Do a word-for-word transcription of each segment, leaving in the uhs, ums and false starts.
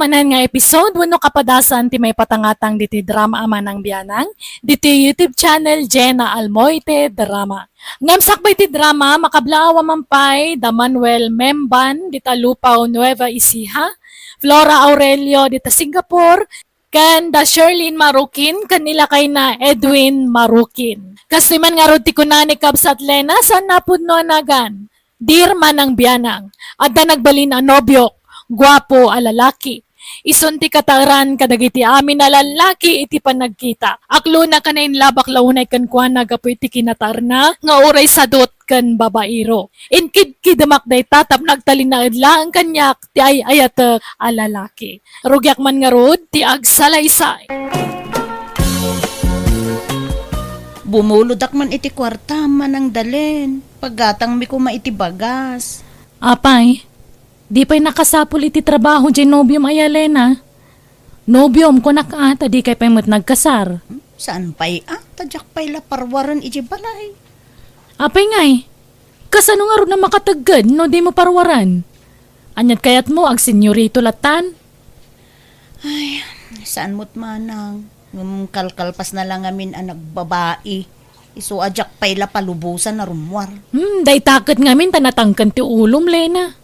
Nan nga episode wenno kapadasan ti maipatangatang ditoy drama a Manang Bianang, ditoy YouTube channel Jenna Almoite Drama. Ngem sakbay ti drama, makablaawa man pay da Manuel Memban dita Lupao, Nueva Ecija, Flora Aurelio dita Singapore, ken da Sherlyn Marukin ken ni lakayna Edwin Marukin. Kastoy man ngarud ti kuna ni Kabsat Lena, saan napudno a nagan. Dear Manang Bianang, adda nagbalin a nobiok, guapo a lalaki. Isun ti kataeran kadagiti amin a lallaki iti panagkita. Aklona ken nainlabak la unay kenkuana gapu iti kinataerna nga uray sadut ken babaero. Inkidkidemak dayta tapno agtalinaed laeng kaniak ti ay-ayatek a lalaki. Rugiak man ngarud ti agsalaysay. Bumulodakman iti kuarta, Manang Dalen. Paggatangmi koma iti bagas. Apay, di pay nakasapul iti trabaho diay nobiom a Lena? Nobiom, kunak a, ta dikay pay met nagkasar. Saan pay a, ta diak pay la parwaren idiay balay. Apay ngay, kasano ngarud a makategged no dimo parwaren? Ania't kayatmo, agsenyorito lattan? Ay, saan met manang. Ngem kalkalpasna la ngamin a nagbabai. Isu a diak pay la palubosan a rummuar. Hmm, dayta ket ngamin ta natangken ti ulom, Lena.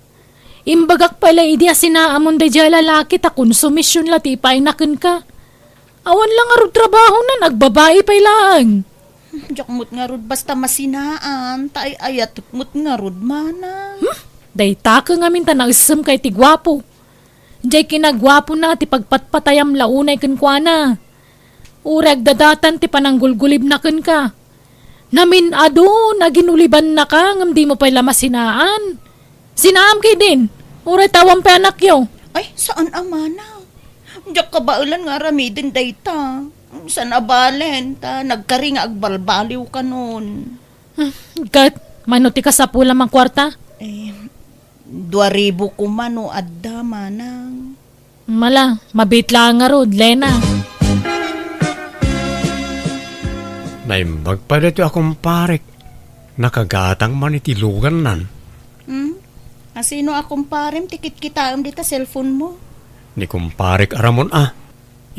Imbagak pay la idi a sinaamon daydiay a lalaki ta konsumision la ti ipaayna kenka. Awan la ngarud trabahona, nagbabai pay laeng. Diak met ngarud basta masinaan, ta ay-ayatek met ngarud, manang. Hmm? Dayta ket ngamin ta naessemka iti guapo. Diay kinaguapona ti pagpatpatayam la unay kenkuana. Uray agdadatan ti pananggulgulibna kenka. Namin-adun a ginulibannaka ngem dimo pay la masinaan. Sinaam ketdin, uray ta awan pay anakyo. Ay, saan a manang. Diak kabaelan nga aramiden dayta. Saan a balen, ta nagkari nga agbalbaliw kanon. Hmm, ket, mano ti kasapulam a kuarta? Eh, dua ribu koma no adda, manang. Mala, mabiit laeng ngarud, Lena. Naimbag pay daytoy a kumparek. Nakagatang man iti lugannan. Hmm? Asino a kumparem ti kitkitaem dita cellphone mo? Ni kumparek a Ramon a.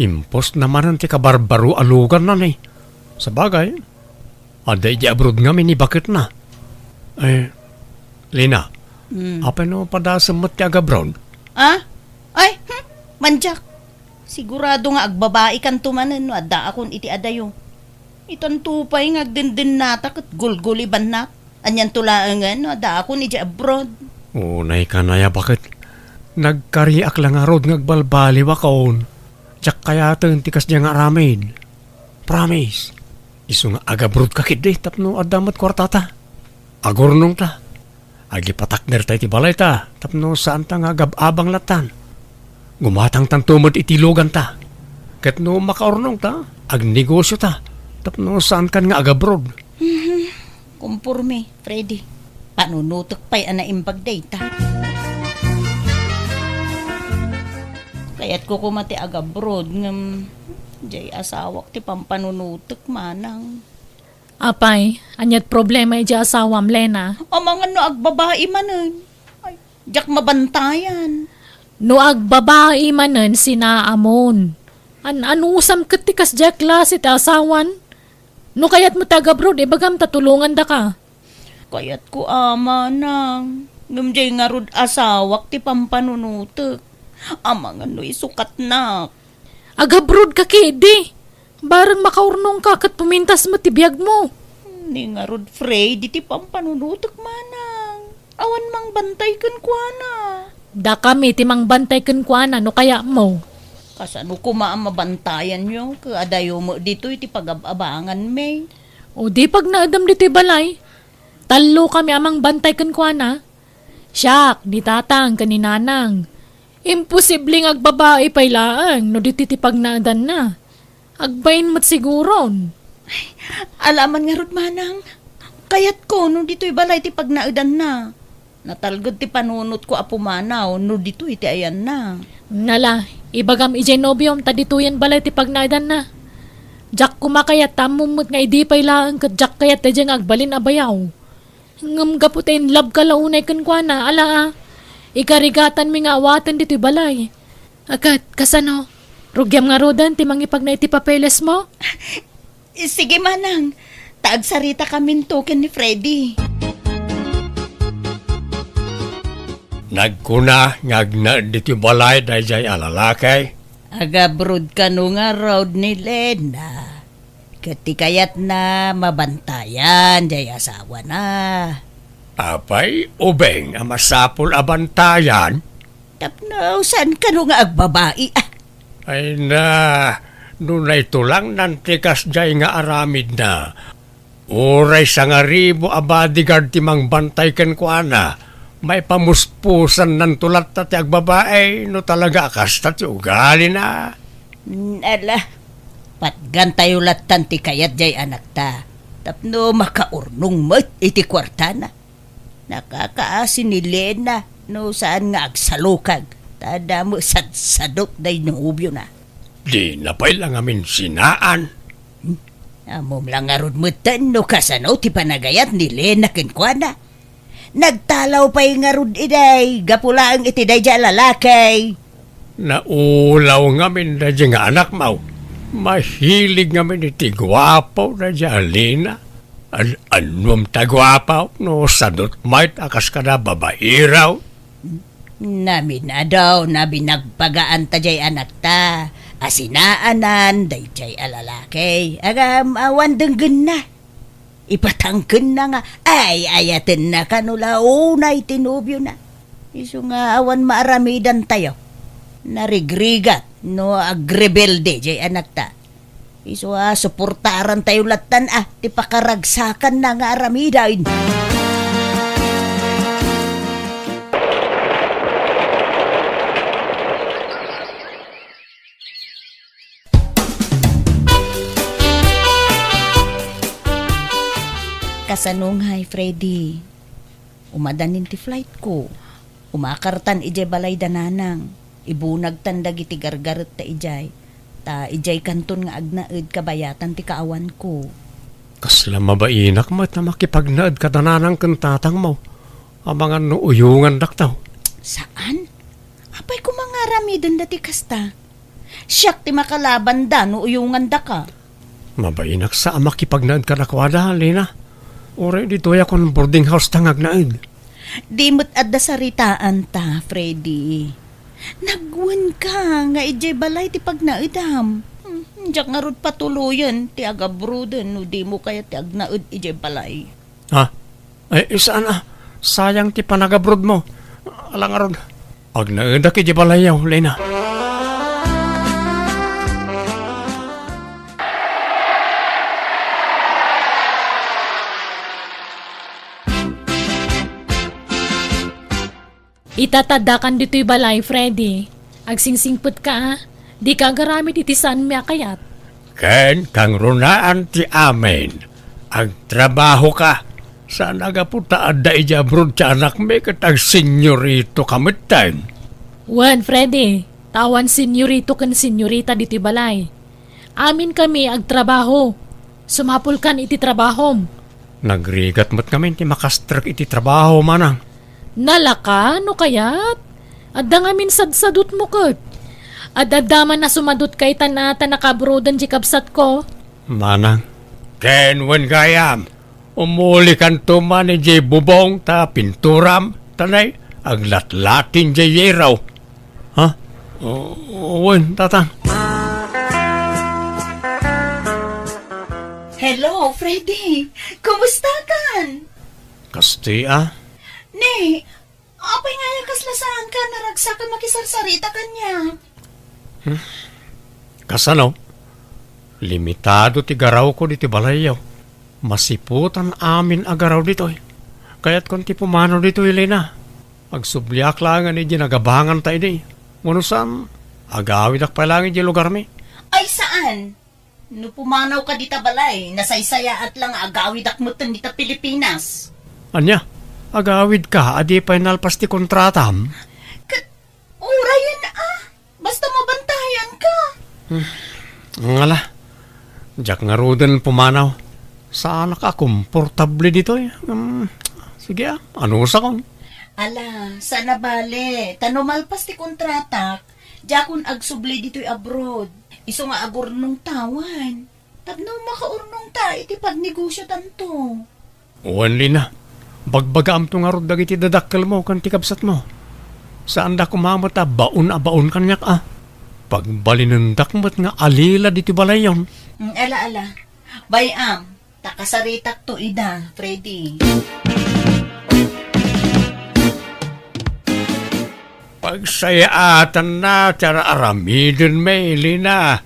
Impostna manen ti kabarbaro a lugannan, eh. Sabagay, adda idiay abroad ngamin ni baketna. Eh, Lena, Hmm. apay no padasem met ti agabroad? Ah? Ay, hmm, mandiak. Sigurado nga agbabaikanto manen no addaakon iti adayo. Itanto pay nga agdendennata ket gulgulibannak. Anianto laengen no addaakon idiay abroad? Unay kanaya baket. Nagkariak la ngarud nga agbalbaliwakon. Diak kayaten ti kasdiay nga aramid. Promise. Isu nga agabroadka ketdi tapno adda met kuartata. Agurnongta. Agipatakderta iti balayta tapno saanta nga agab-abang lattan. Gumatangtanto met iti luganta. Ket no makaurnongta, agnegosiota tapno saankan nga agabroad. Mhm. Komporme, Freddy. Panunotek pay a naimbag dayta. Kayatko koma ti agabroad ngem diay asawak ti pampanunotek, manang. Apay, ania't problema idiay asawam, Lena? Amangan no agbabai manen. Ay, diak mabantayan. No agbabai manen, sinaamon. An-anusam ket ti kasdiay a klase ti asawan? No kayatmo ti agabroad, ibagam ta tulongandaka. Kayatko a, manang. Ngem diay ngarud asawak ti pampanunotek. Amangan no isukatnak. Agabroadka ketdi. Bareng makaurnongka ket pumintas met ti biagmo. Ni ngarud, Freddy, ti pampanunotek, manang. Awan mangbantay kenkuana. Dakami ti mangbantay kenkuana no kayatmo. Kasano koma a mabantayanyo ket adayo met ditoy ti pagab-abanganmi? O di pagnaedem ditoy balay. Tallokami a mangbantay kenkuana. Siak, ni tatang, ken ni nanang. Imposible nga agbabai pay laeng no ditoy ti pagnaedanna. Agbain met siguron. Ay, ala man ngarud, manang. Kayatko no ditoy balay ti pagnaedanna. Natalged ti panunotko a pumanaw no ditoy ti ayanna. Nala, ibagam idiay nobiom ta ditoyen balay ti pagnaedanna. Diak koma kayat ta ammom met nga idi pay laeng ket diak kayat daydiay nga agbalin a bayaw. Ngem gapu ta in love ka la unay kenkuana, ala a. Ikarigatanmi nga awaten ditoy balay. Akat, kasano? Rugiam ngaruden ti mangipagna iti papelesmo? Sige, manang. Ta agsaritakaminto ken ni Freddy. Nagkuna nga agnaed ditoy balay daydiay a lalaki. Agabroad kano ngarud ni Lena. Ket ti kayatna, mabantayan jay asawana. Apay, ubing a masapul a bantayan? Tapno saan kano nga agbabai, ah. Ay na, no naitulangnan ti kasjay nga aramidna, uray sangaribu a bodyguard ti mangbantay kenkuana, maipamuspusannanto latta ti agbabai no talaga a kasta ti ugalina. Mm, ala, patgantayo lattan ti kayat jay anakta, tapno makaurnong met iti kuartana. Nakakaasi ni Lena no saan nga agsalukag, ta adda met sadsadot day nobiona. Dina pay la ngamin sinaan. Hmm? Ammom la ngarud metten no kasano ti panagayat ni Lena kenkuana. Nagtalaw pay ngarud idiay gapu laeng iti daydiay a lalaki. Naulaw ngamin daydiay nga anakmo. Mahilig ngamin iti guapo daydiay a Lena. An-, annom ta guapo no sadot met a kas kada babairaw. Naminadaw, nabinagpagaan ta jay anakta. Asinaanan daydiay a lalaki. Agam awan denggenna. Ipatangkenna nga ay-ayatenna kano la unay ti nobiona. Isu nga awan maaramidantayo. Narigrigat no agrebelde jay anakta. Isu a suportarantayo lattan a ti pakaragsakanna nga aramiden. Kasano ngay, Freddy? Umadanin ti flight ko. Umakartan idiay balay da nanang. Ibunagtan dagiti gargaretta idiay. Ta idiay kanton nga agnaed kabayatan ti kaawan ko. Kasla mabainak met a makipagnaed kada nanang ken tatangmo. Amangan no uyongandakto. Saan? Apay koma nga aramidenda ti kasta? Siak ti makalabanda no uyongandaka. Mabainak sa a makipagnaed kadakuada, Lena. Uray ditoy a kon boarding house ta nga agnaed. Di met adda saritaanta, Freddy. Nagwenka nga idiay balay ti pagnaedam. Hmm, diak ngarud patuloyen ti agabroden no dimo kayat ti agnaed idiay balay. Ha? Ay, saan a? Sayang ti panagabrodmo. Ala ngarud. Agnaedak idiay balayyo, Lena. Ita ta addakan ditoy balay, Freddy. Agsingsingpetka, a. Dika agaramid iti saanmi a kayat. Ken kangrunaan ti amin. Agtrabahoka. Saan a gapu ta adda idiay abroad ti anakmi ket agsenyoritoka metten. Wen, Freddy, ta awan senyorito ken senyorita ditoy balay. Aminkami agtrabaho. Sumapulkan iti trabahom. Nagrigat met ngamin ti makastrek iti trabaho, manang. Nalaka, no kayat? Adda ngamin sadsadotmo ket. Ad-adda man a sumadotka itan a ta nakaabroden ti kabsatko. Manang. Ken wen gayam, umulikanto man idiay bubong ta pinturam, ta nay, aglatlatin diay yero. Ha? O, wen, tatang. Hello, Freddy. Kumusta kan? Kasti a? Ne, apay nga aya kasla saan ka naragsak a makisarsarita kaniak? Hmm? Kasano? Limitado ti garawko ditoy balayyo. Masiputan amin a garaw ditoy. Kayatkon ti pumanaw ditoy, Lena. Agsubliak laengen idiay nagabanganta idi. Wenno saan, agawidak pay laeng idiay lugarmi. Ay, saan? No pumanawka dita balay, nasaysayaat la nga agawidak metten dita Pilipinas. Ania? Agawidka a di pay nalpas ti kontratam? Ket, urayen a. Basta mabantayanka. Hmm. Ngala. Diak ngaruden pumanaw. Saanak a komportable ditoy. Hmm. Sige a, anusakon. Ala, saan a bale. Ta no malpas ti kontratak, Diakon agsubli ditoy abroad. Isu nga agurnongta wen. Tapno makaurnongta iti pagnegosiotanto. Wen, Lina, bagbagaamto ngarud dagiti dadakkelmo ken ti kabsatmo. Saanda koma met a baon a baon kaniak a. Pagbalinendak met nga alila ditoy balayyon. Mm, ala, ala. Bay-am, ta kasaritakto ida, Freddy. Pagsayaatanna ti ar-aramiden, Lina.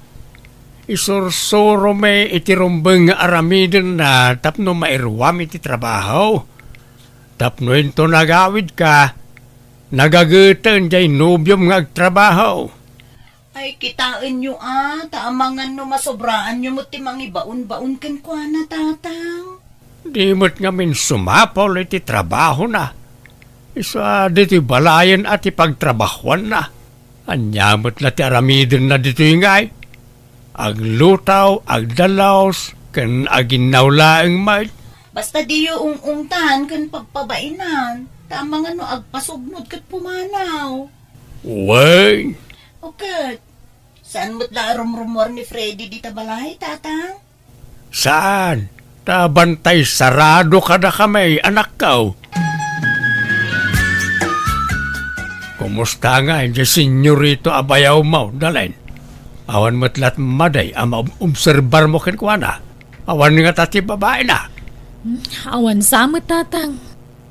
Isursuromi iti rumbeng nga aramidenna tapno mairuam iti trabaho. Tapno inton agawidka, nagageten diay nobiom nga agtrabaho. Ay, kitaenyo a, ta amangan no masobraanyo met ti mangibaon-baon kenkuana, Tatang. Di met ngamin sumapul iti trabahona. Isu a ditoy balayen a ti pagtrabahuanna. Ania met la ti aramidenna ditoy ngay? Aglutaw, agdalus, ken aginnaw laeng met. Basta diyo ung-ungtan ken pagpabainan, ta amangan no agpasugnod ket pumanaw. Wen. O ket, saan met la a rumrumuar ni Freddy dita balay, Tatang? Saan? Ta bantay sarado kadakami, anakko. Kumusta ngay diay senyorito a bayawmo, Dalen? Awan met la't madi a maobserbarmo kenkuana? Awan ngata ti babaina? Hmm, awan sa met, Tatang.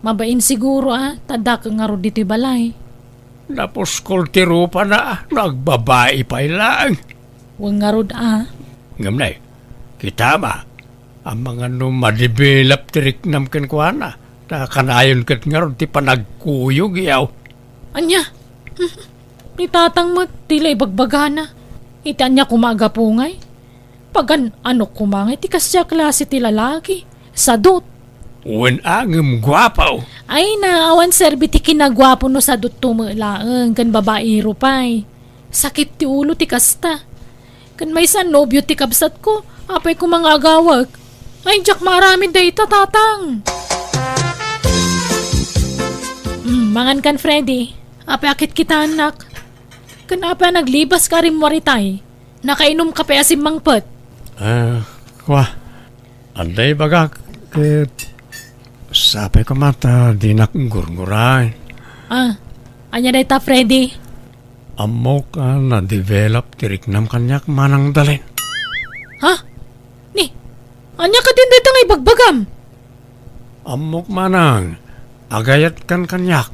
Mabain siguro a, ta dakkel ngarud ditoy balay. Napuskol ti rupana no agbabai pay laeng. Wen ngarud a. Ngem nay, kitam a, amangan no madevelop ti riknam kenkuana, ta kanayon ket ngarud ti panagkuyog, yaw. Ania? Ni Tatang met, ti la ibagbagana. Iti ania koma a gapu ngay? Pagan-anok koma ngay ti kasdiay a klase ti lalaki. Sadut. Wen a, ngem guapo. Ay na, awan serbi ti kinaguapo no sadutto met laeng ken babaero pay. Sakit ti ulo ti kasta. Ken maysa a nobio ti kabsatko, apay koma nga agawek? Ay, diak maaramid dayta, Tatang. Mm, mangan kan, Freddy. Apay a kitkitaennak? Ken apay a naglibaska a rimmuar itay? Nakainumka pay a simmangpet? Ah, kua. Adda ibagak ket sapay koma ta dinak gurguray. Ah, ania dayta, Freddy? Ammok a na-develop ti riknam kaniak manang Dalen. Ha? Ni, ania kadin dayta nga ibagbagam? Ammok manang, agayatkan kaniak.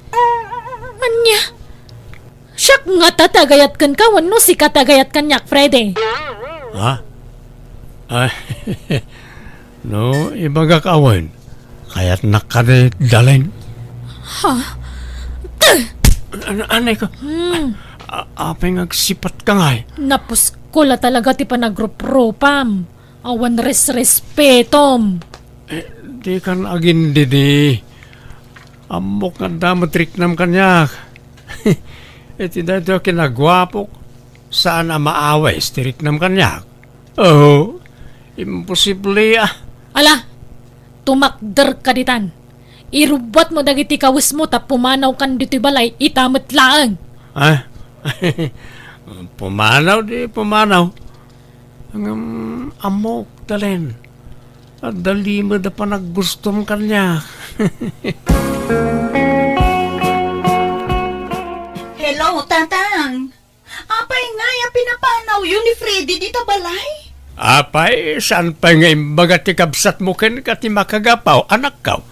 Ania? Siak ngata ti agayat kenka wenno sika ti agayat kaniak, Freddy? Ha? Ay, no, ibagak a wen, kayatnak kadi, Dalen. Ha? An-, anay ka? Hmm. A-, apay nga agsipatka ngay? Napuskol a talaga ti panagruprupam. Awan resrespetom. Eh, dikan agindidi. Ammok nga adda met riknam kaniak. Iti daytoy a kinaguapok, saan a maawis ti riknam kaniak. Oh, imposible a. Ala, tumakderka ditan. Irubbuatmo dagiti kawismo ta pumanawkan ditoy balay ita met laeng. Ah? Pumanaw di pumanaw. Ngem ammok, Dalen. Adda limed a panaggustom kaniak. Hello, Tatang. Apay ngay a pinapanawyo ni Freddy dita balay? Apay, saan pay nga imbaga ti kabsatmo kenka ti makagapu, anakko?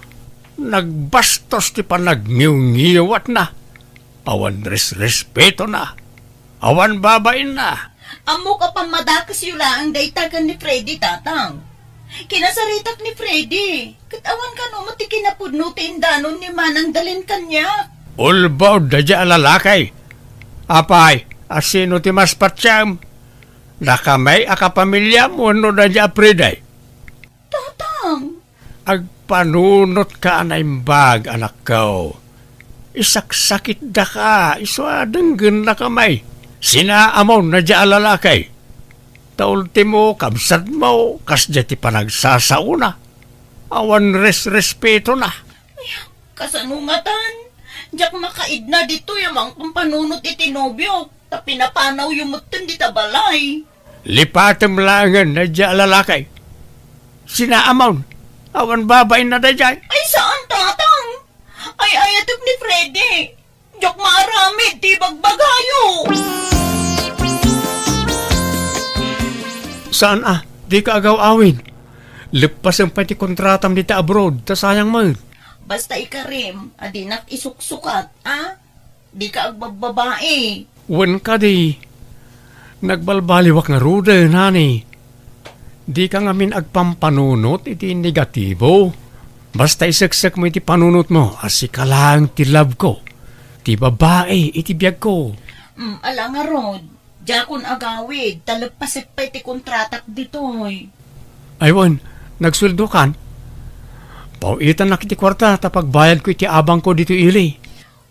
Nagbastos ti panagngiwngiwatna. Awan resrespetona. Awan babainna. Ammok a pammadakesyo laeng dayta ken ni Freddy, Tatang. Kinasaritak ni Freddy, ket awan kano met ti kinapudno ti indanon ni Manang Dalen kaniak. Ulbod daydiay a lalaki. Apay, a sino ti mas patiem? Dakami a kapamiliam wenno daydiay a Freddy? Tatang. Agpanunotka a naimbag, anakko. Isaksakitdaka, isu a denggennakami. Sinaamon daydiay a lalaki. Ta ultimo, kabsatmo, kasdiay ti panagsasaona. Awan resrespetona. Ay, kasano ngatan? Diak makaidna ditoy a mangpampanunot iti nobiok. Ta pinapanawyo metten dita balay. Lipatem laengen daydiay a lalaki. Sinaamon, awan babainna daydiay. Ay, saan, Tatang. Ay-ayatek ni Freddy. Diak maaramid ti ibagbagayo. Saan a, dika agaw-awid. Leppasem pay ti kontratam dita abroad, ta sayang met. Basta ikarim, a dinak isuksukat, a? Dika agbabbabai. Wen kadi, nagbalbaliwak ngaruden, honey. Dika ngamin agpampanunot iti negatibo. Basta iseksekmo iti panunotmo a sika laeng ti love ko, ti babai iti biagko. Mm, ala ngarud, diakon agawid, ta leppasek pay ti kontratak ditoy. Ay wen, nagsueldokan? Paw-itannak iti kuarta ta pagbayadko iti abangko ditoy ili.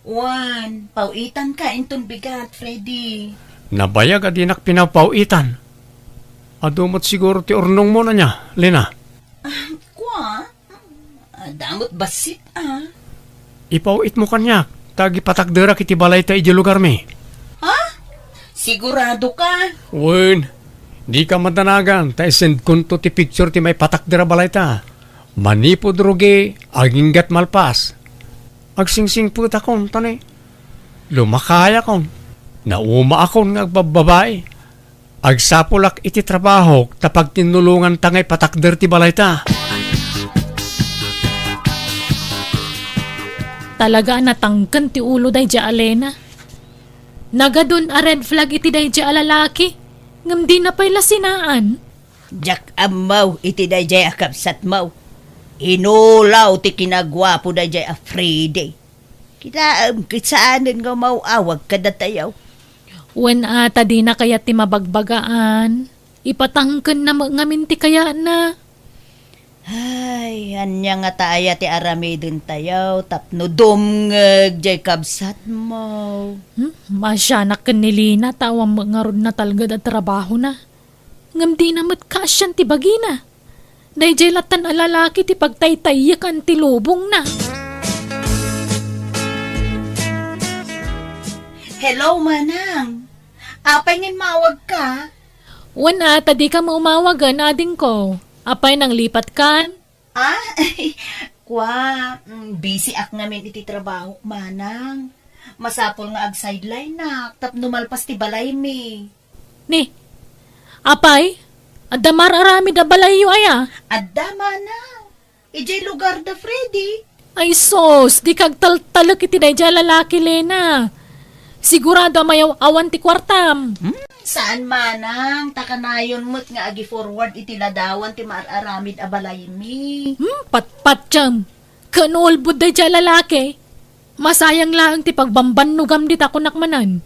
Wen, paw-itanka inton bigat, Freddy. Nabayag a dinak pinapaw-itan. Adu met siguro ti urnongmo ania, Lena? Ah, kua? Adda met bassit, a. Ipaw-itmo kaniak, ta agipatakderak iti balayta idiay lugarmi. Ha? Sigurado ka? Wen, dika madanagan, ta isendkonto ti picture ti maipatakder a balayta. Manipud rugi, aginggat malpas. Agsingsingpetakon, ta ne, lumakayakon. Naumaakon nga agbabbabai. Agsapulak iti trabahok ta pagtinnulonganta nga ipatakder ti balayta. Talaga a natangken ti ulo daydiay a Lena. Nagadun a red flag iti daydiay a lalaki, ngem dina pay la sinaan. Diak ammo iti daydiay a kabsatmo. Inulaw ti kinaguapo daydiay a Freddy. Kitaem ket saanen nga umaw-awag kadatayo. Wen a, ta dina kayat ti mabagbagaan. Ipatangkenna met ngamin ti kayatna. Ay, ania ngata aya ti aramidentayo tapno dumngeg diay kabsatmo? Hmm? Maasianak ken ni Lena ta awan met ngarud natalged a trabahona. Ngem dina met kaasian ti bagina. Daydiay lattan a lalaki ti pagtaytayek a ti lubongna. Hello, Manang. Apay nga immawagka? Wen a, ta dika met umawagen, adingko. Apay, nanglipatkan? Ah, kua, mm, busy ak ngamin iti trabahok, Manang. Masapul nga ag-sideline-ak tapno malpas ti balaymi. Ni, apay, adda mar-aramid a balayyo aya? Adda, Manang. Idiay lugar da Freddy. Ay sus, dika agtaltalek iti daydiay a lalaki, Lena. Sigurado a mayaw-awan ti kuartam. Hmm? Saan, Manang, ta kanayon met nga agi-forward iti ladawan ti mar-aramid a balaymi. Hmm, patpatiem. Ken ulbod daydiay a lalaki. Masayang laeng ti pagbambannogam dita, kunak manen.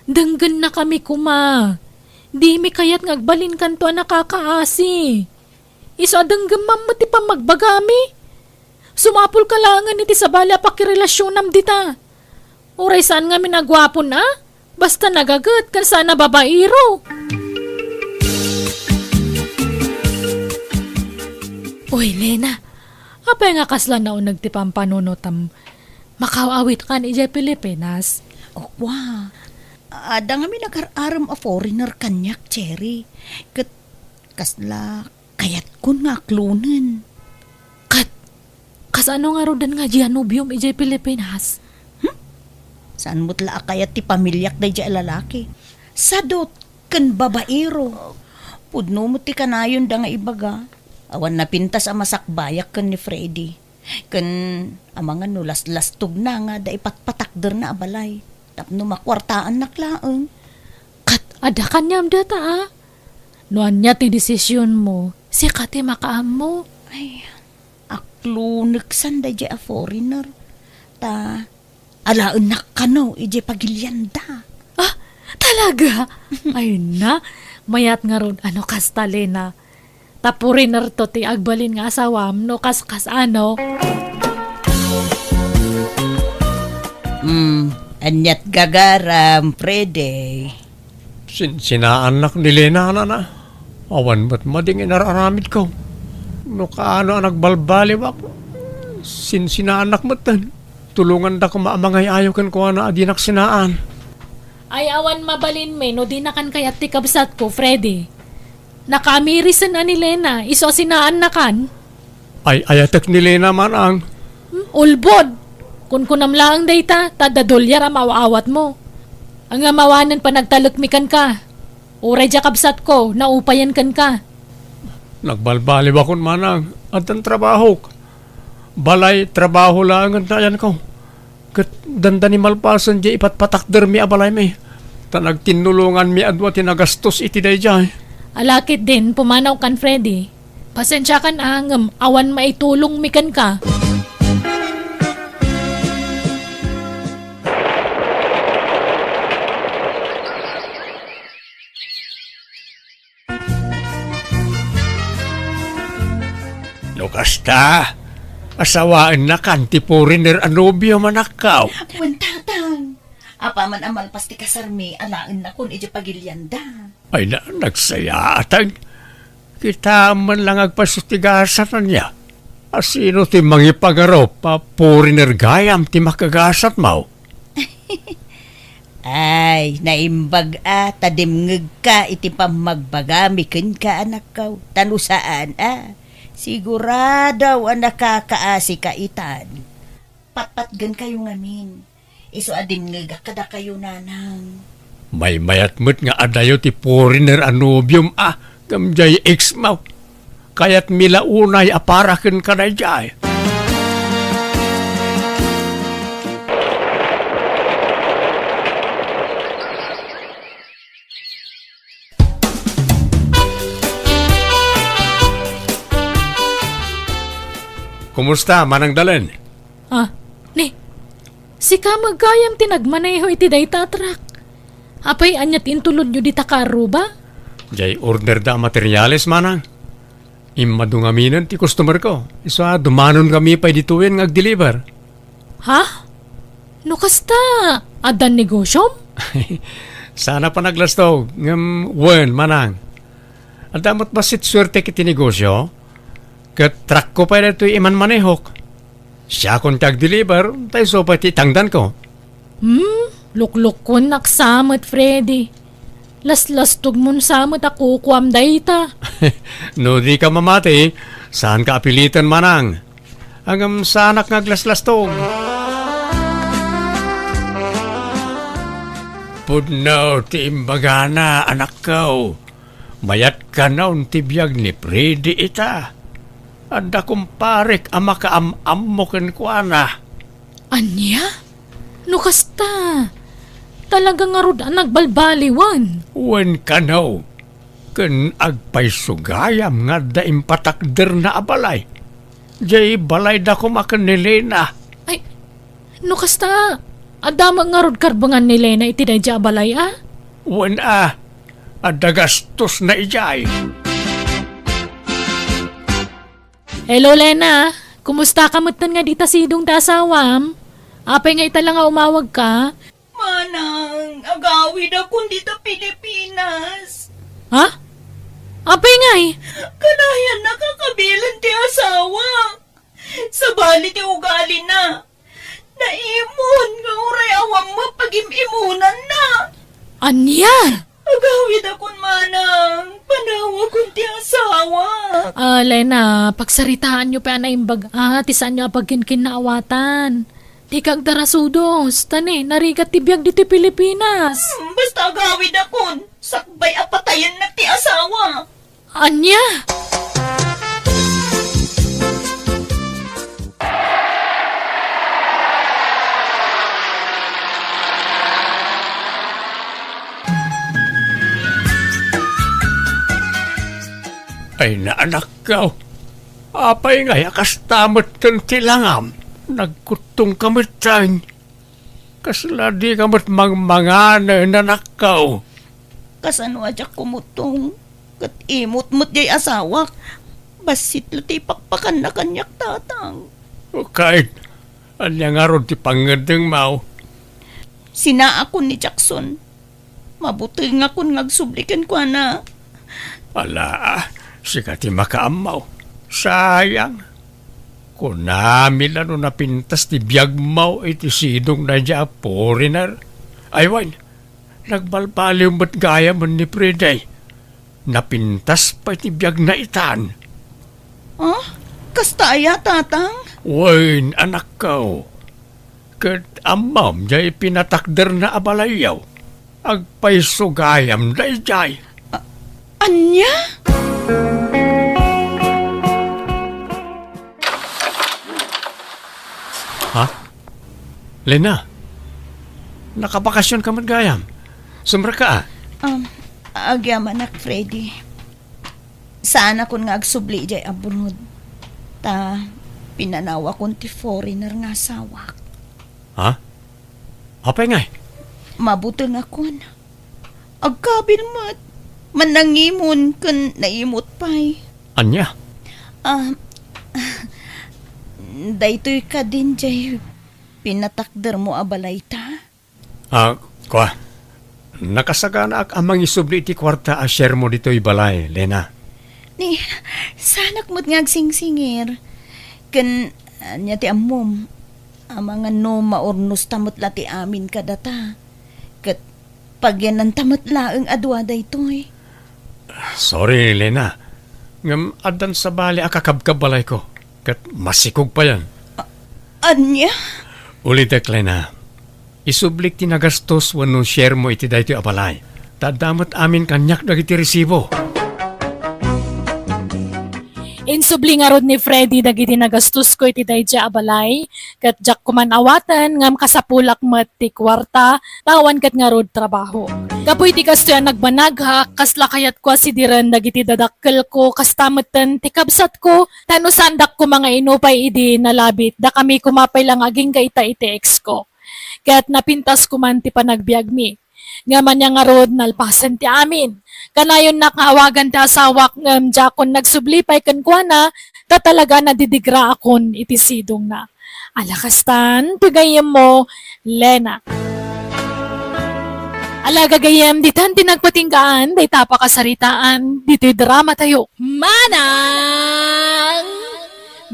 Denggennakami koma. Dimi kayat nga agbalinkanto a nakakaasi. Isu a denggemmam met ti pammagbagami. Sumapulka laengen iti sabali a pakirelasionam dita. Uray saan ngamin a guapon a, basta nagaget ken saan a babaero. Uy, Lena, apay nga kasla nauneg ti pampanunotam? Makaw-awitkan idiay Pilipinas? O, kua. Adda ngamin agar-arem a foreigner kaniak, Cherry. Ket kasla kayatkon nga aklonen. Ket, kasano ngaruden nga dia nobiom idiay Pilipinas? Hmm? Saan met la a kayat ti pamiliak daydiay a lalaki? Sadut ken babaero. Pudno met ti kanayonda nga ibaga. Awan napintas a masakbayak ken ni Freddy. Ken amangan no laslastogna nga adda ipatpatakderna a balay tapno makuartaannak laeng. Ket adda kaniam data, a? No ania ti desisionmo, sika ti makaammo. Ay, akloneksan daydiay a foreigner. Ta alaennak kano idiay pagilianda. Ah, talaga? Ay na, mayat ngarud a no kasta, Lena. Ta foreigner to ti agbalin nga asawam no kaskas a no. Hmm, aniat gagaram, Freddy? Sin-, sinaannak ni Lena, nana. Awan met mading inar-aramidko. No kaano a nagbalbaliwak, sinsinaannak metten. Tulonganda koma a mangay-ayo kenkuana a dinak sinaan. Ay, awan mabalinmi no dinakan kayat ti kabsatko, Freddy. Nakamirisen a ni Lena, isu a sinaannakan. Ay, ayatek ni Lena, manang. Hmm, ulbod! Kunkunam laeng dayta, ta adda dolyar a maaw-awatmo. Ngem awanen panagtalekmi kenka. Uray dia kabsatko, naupayen kenka. Nagbalbaliwakon, manang. Addan trabahok. Balay, trabaho laengen ti ayanko. Ket dandani malpasen diay ipatpatakdermi a balaymi. Ta nagtinnulonganmi a dua ti nagastos iti daydiay. Ala ketdin, pumanawkan, Freddy. Pasensiakan a, ngem awan maitulongmi kenka. No kasta, asawaennakan ti foreigner a nobiom, anakko. Wen, tatang. Apaman a malpas ti kasarmi, alaennakon idiay pagilianda. Ay na, nagsayaat. Kitaem man la nga agpaso ti gasat, ania? A sino ti mangipagarup a foreigner gayam ti makagasatmo? Ay, naimbag a ta dimngegka iti pammagbagami kenka, anakko. Ta no saan a, sigurado a nakakaasika itan. Patpatgenkayo ngamin. Isu a dimngegak kadakayo, nanang. Maymayat met nga adayo ti foreigner a nobiom a, ngem diay ex-mo. Kayatmi la unay a para kenka daydiay. Kumusta, Manang Dalen? Ah, ni, sika met gayam ti nagmaneho iti dayta a truck. Apay, ania ti intulodyo dita karruba? Diay order da a materiales, manang. Immadu ngaminen ti customer ko. Isu a, dumanonkami pay ditoyen nga agdeliver. Ha? No kasta, addan negosyom? Saanak a naglastog, ngem wen, manang. Adda met bassit suertek iti negosyo, ket truckko pay daytoy imanmanehok. Siakon ti agdeliver, ta isu pay ti itangdanko. Hmm, luklukkuennak sa met, Freddy. Laslastogmon sa met a kukuam dayta. No dika mamati, saanka a piliten, manang. Ngem saanak nga aglaslastog. Pudno ti imbagana, anakko. Mayat kano ti biag ni Freddy ita. Adda kumparek a makaam-ammo kenkuana. Ania? No kasta, talaga ngarud a nagbalbaliwen. Wen kano, ken agpayso gayam nga adda impatakderna a balay. Diay balayda koma ken ni Lena. Ay, no kasta, adda met ngarud karbengan ni Lena iti daydiay a balay, a? Wen a, adda gastosna idiay. Hello, Lena. Kumusta ka metten nga dita sidong ti asawam? Apay nga ita la nga umawagka? Manang, agawidakon dita Pilipinas. Ha? Apay ngay? Kanayannak a kabilen ti asawa. Sabali ti ugalina. Naimon nga uray awan met pagim-imonanna. Ania? Agawidakon, manang, panawakon ti asawa. Ah, Lena, pagsaritaanyo pay a naimbag a ti saanyo a pagkinkinnaawatan. Dika agdarasudos, ta ni, narigat ti biag ditoy Pilipinas. Hmm, basta agawidakon, sakbay a patayennak ti asawa. Ania? Ay, naanakko. Apay ngay a kasta metten ti langam? Nagkuttongka metten. Kasla dika met mangmanganen, anakko? Kasano a diak kumuttong? Ket imot met diay asawak. Bassit la ti ipakpakanna kaniak, tatang. Ket, ania ngarud ti pangngeddengmo? Sinaakon ni Jackson. Mabutengakon nga agsubli kenkuana. Ala, sika ti makaammo. Sayang. Kunami la no napintas ti biagmo iti sidong daydiay a foreigner. Ay, wen, Nagbalbaliw met gayam ni Freddy. Napintas pay ti biagna itan. Ah, kasta aya, Tatang? Wen, anakko. Ket ammom, jay pinatakderna a balayyo. Agpayso gayam dayjay. A-, ania? Ha? Lena, nakabakasyon ka met gayam? Sumrekka, a? Um, agyamanak, Freddy. Saanakon nga agsubli idiay abroad. Ta, pinanawakon ti foreigner nga asawak. Ha? Apay ngay? Mabutengakon. Agkabil met. Mannangimon ken naimut pay. Ania? Ah, daytoy kadin jay pinatakdermo a balayta? Ah, kua, nakasaganaak a mangisubli iti kuarta a sharemo ditoy balay, Lena. Ni, saanak met nga agsingsingir. Ken, ania ti ammom, amangan no maurnosta met la ti amin kadata. Ket pagyananta met laeng a dua daytoy. Sorry, Lena. Ngem addan sabali a kakabkabbalayko. Ket masikog payen. A-, ania? Ulitek, Lena. Isublik ti nagastos wenno sharemo iti daytoy a balay. Ta adda met amin kaniak dagiti resibo. Insubli ngarud ni Freddy dagiti nagastosko iti daydiay a balay, ket diak koman awaten ngem kasapulak met ti kuarta, ta awan ket ngarud trabaho. Gapu iti kastoy a nagbanagak, kasla kayatko a sidiren dagiti dadakkelko, kasta metten ti kabsatko, ta no saandak koma nga inupay idi nalabit, dakami koma pay la nga agingga ita iti exko. Ket napintas koman ti panagbiagmi. Ngem ania ngarud, nalpasen ti amin. Kanayonnak nga awagan ti asawak ngem diakon nagsubli pay kenkuana, ta talaga nadidigraakon iti sidongna. Ala kastan, ti gayyemmo, Lena. Ala gagayyem, ditan ti nagpatinggaan dayta a pakasaritaan ditoy dramatayo. Manang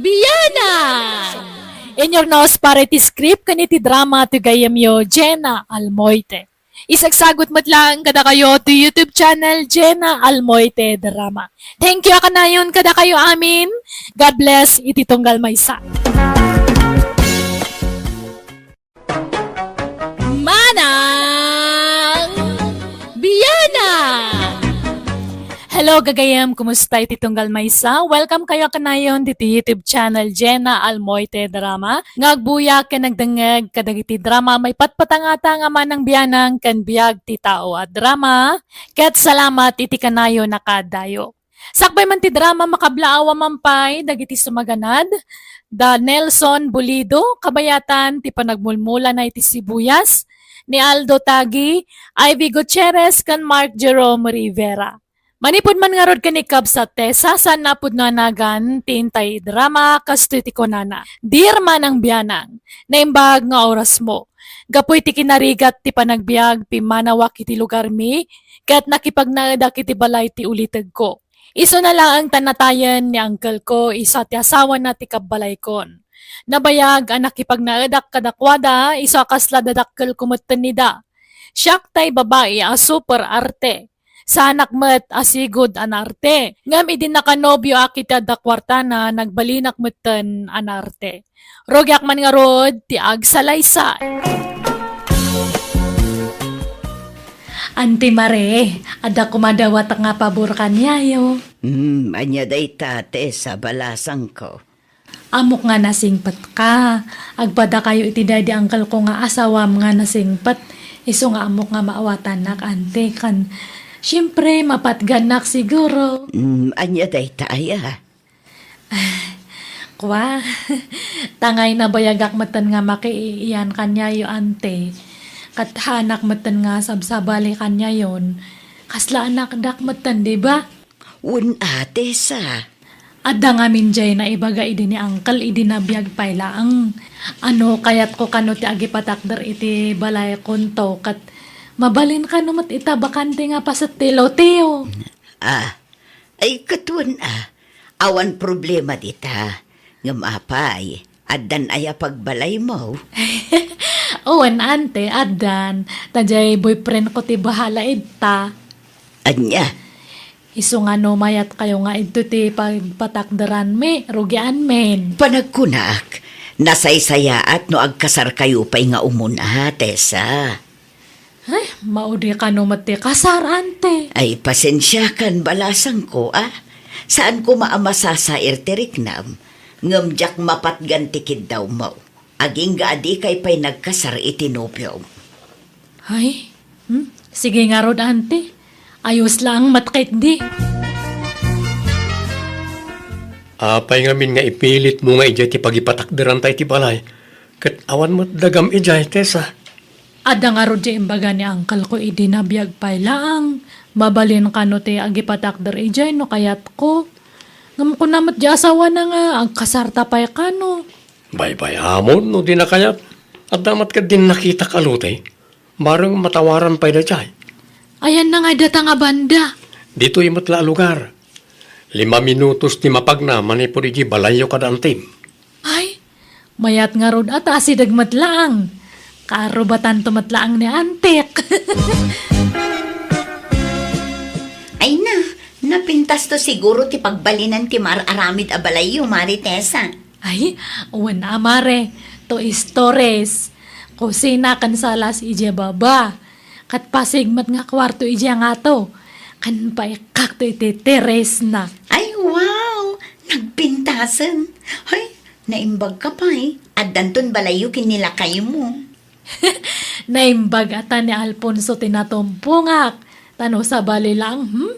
Bianang! Inyurnos para iti script ken iti drama ti gayyemyo, Jena Almoite. Isagsagut met laeng kadakayo ti YouTube channel, Jena Almoite Drama. Thank you a kanayon kadakayo amin. God bless iti tunggal maysa. Manang Bianang! Hello, gagayem. Kumusta iti tunggal maysa? Welcome kayo kanayon diti YouTube channel, Jena Almoite Drama. Nga agbuya ken nagdengngeg kadagiti drama maipatpatangata nga Manang Bianang ken Biag ti Tao a Drama. Ket salamat iti kanayon a kaadayo. Sakbay man ti drama, makablaawa man pay dagiti sumaganad, da Nelson Bulido, kabayatan ti panagmulmulana iti sibuyas, ni Aldo Tagi, Ivy Gutierrez, ken Mark Jerome Rivera. Manipud man ngarud ken ni Kabsat Tessa, saanna a pudno a nagan ti intay drama, kastoy ti kunana, "Dear Manang Bianang, naimbag nga orasmo. Gapu iti kinarigat ti panagbiag, pimmanawak iti lugarmi, ket nakipagnaedak iti balay ti ulitegko. Isuna laeng ta natayen ni uncle ko, isu a ti asawana ti kabbalaykon. Nabayag a nakipagnaedak kadakuada, isu a kasla dadakkelko metten ida. Siak tay babai a super arte. Saanak met a sigud a naarte. Ngem idi nakanobioak iti adda kuartana, nagbalinak metten a naarte. Rugiak man ngarud ti agsalaysay." Auntie Marie, adda koma dawatek nga pabor kaniayo. Hmm, ania dayta, Tessa, balasangko? Ammok nga nasingpetka. Agpadakayo iti daydi uncle ko nga asawam nga nasingpet. Isu nga ammok nga maawatannak, Auntie, ken siempre, mapatgannak siguro. Hmm, ania dayta aya? Kua, tangay nabayagak metten nga makiiyan kaniayo, Auntie. Ket haanak metten nga sabsabali kaniayon. Kasla anakdak metten, di ba? Wen a, Tessa. Adda ngamin jay naibaga idi ni uncle idi nabiag pay laeng. Ano, kayatko kano ti agipatakder iti balaykonto, ket mabalin kano met ita bakante nga paset ti lote. Ah, ay, ket wen a, awan problema dita. Ngem apay, addan aya pagbalaymo? Wen, ante, addan. Ta jay boyfriend ko ti bahala ita. Ania? Isu nga no mayatkayo nga idto ti pagpatakderanmi, rugianmin. Panagkunak, nasaysayaat no agkasarkayo pay nga umuna, Tessa. Ay, maudi kano met ti kasar, ante. Ay, pasensiakan, balasangko, a. Saan koma a masasair ti riknam, ngem diak mapatgan ti kiddawmo. Agingga a dikay pay nagkasar iti nobiom. Ay, hmm? Sige ngarud, ante. Ayos laeng met ketdi. Apay ngamin nga ipilitmo nga idiay ti pagipatakderanta iti balay, ket awan met dagam idiay, Tessa? Adda ngarud diay imbaga ni uncle ko idi nabiag pay laeng. Mabalin kano ti agipatakder idiay no kayatko. Ngem kuna met diay asawana nga agkasarta pay kano. Baybay-amon no di nakayat. Adda met ketdin nakitak a lote. Bareng matawaran pay daydiay. Ayanna ngay data nga banda? Ditoy met la a lugar. Lima minutos ti mapagna manipud idiay balayyo kada antim. Ay, mayat ngarud a ta asideg met laeng. Kaarubatanto met laeng ni antik. Ay na, napintasto siguro ti pagbalinan ti mar-aramid a balayyo, Mari Tessa. Ay, wen a, mare, two stories. Kusina ken salas idiay baba. Ket pasig met nga kuarto idiay ngato. Ken paikakto iti terrace na. Ay, wow! Nagpintasen. Ay, naimbagka pay. Addanton balayyo ken ni lakaymo. Naimbag a ta ni Alfonso ti natumpongak. Ta no sabali laeng, hmm?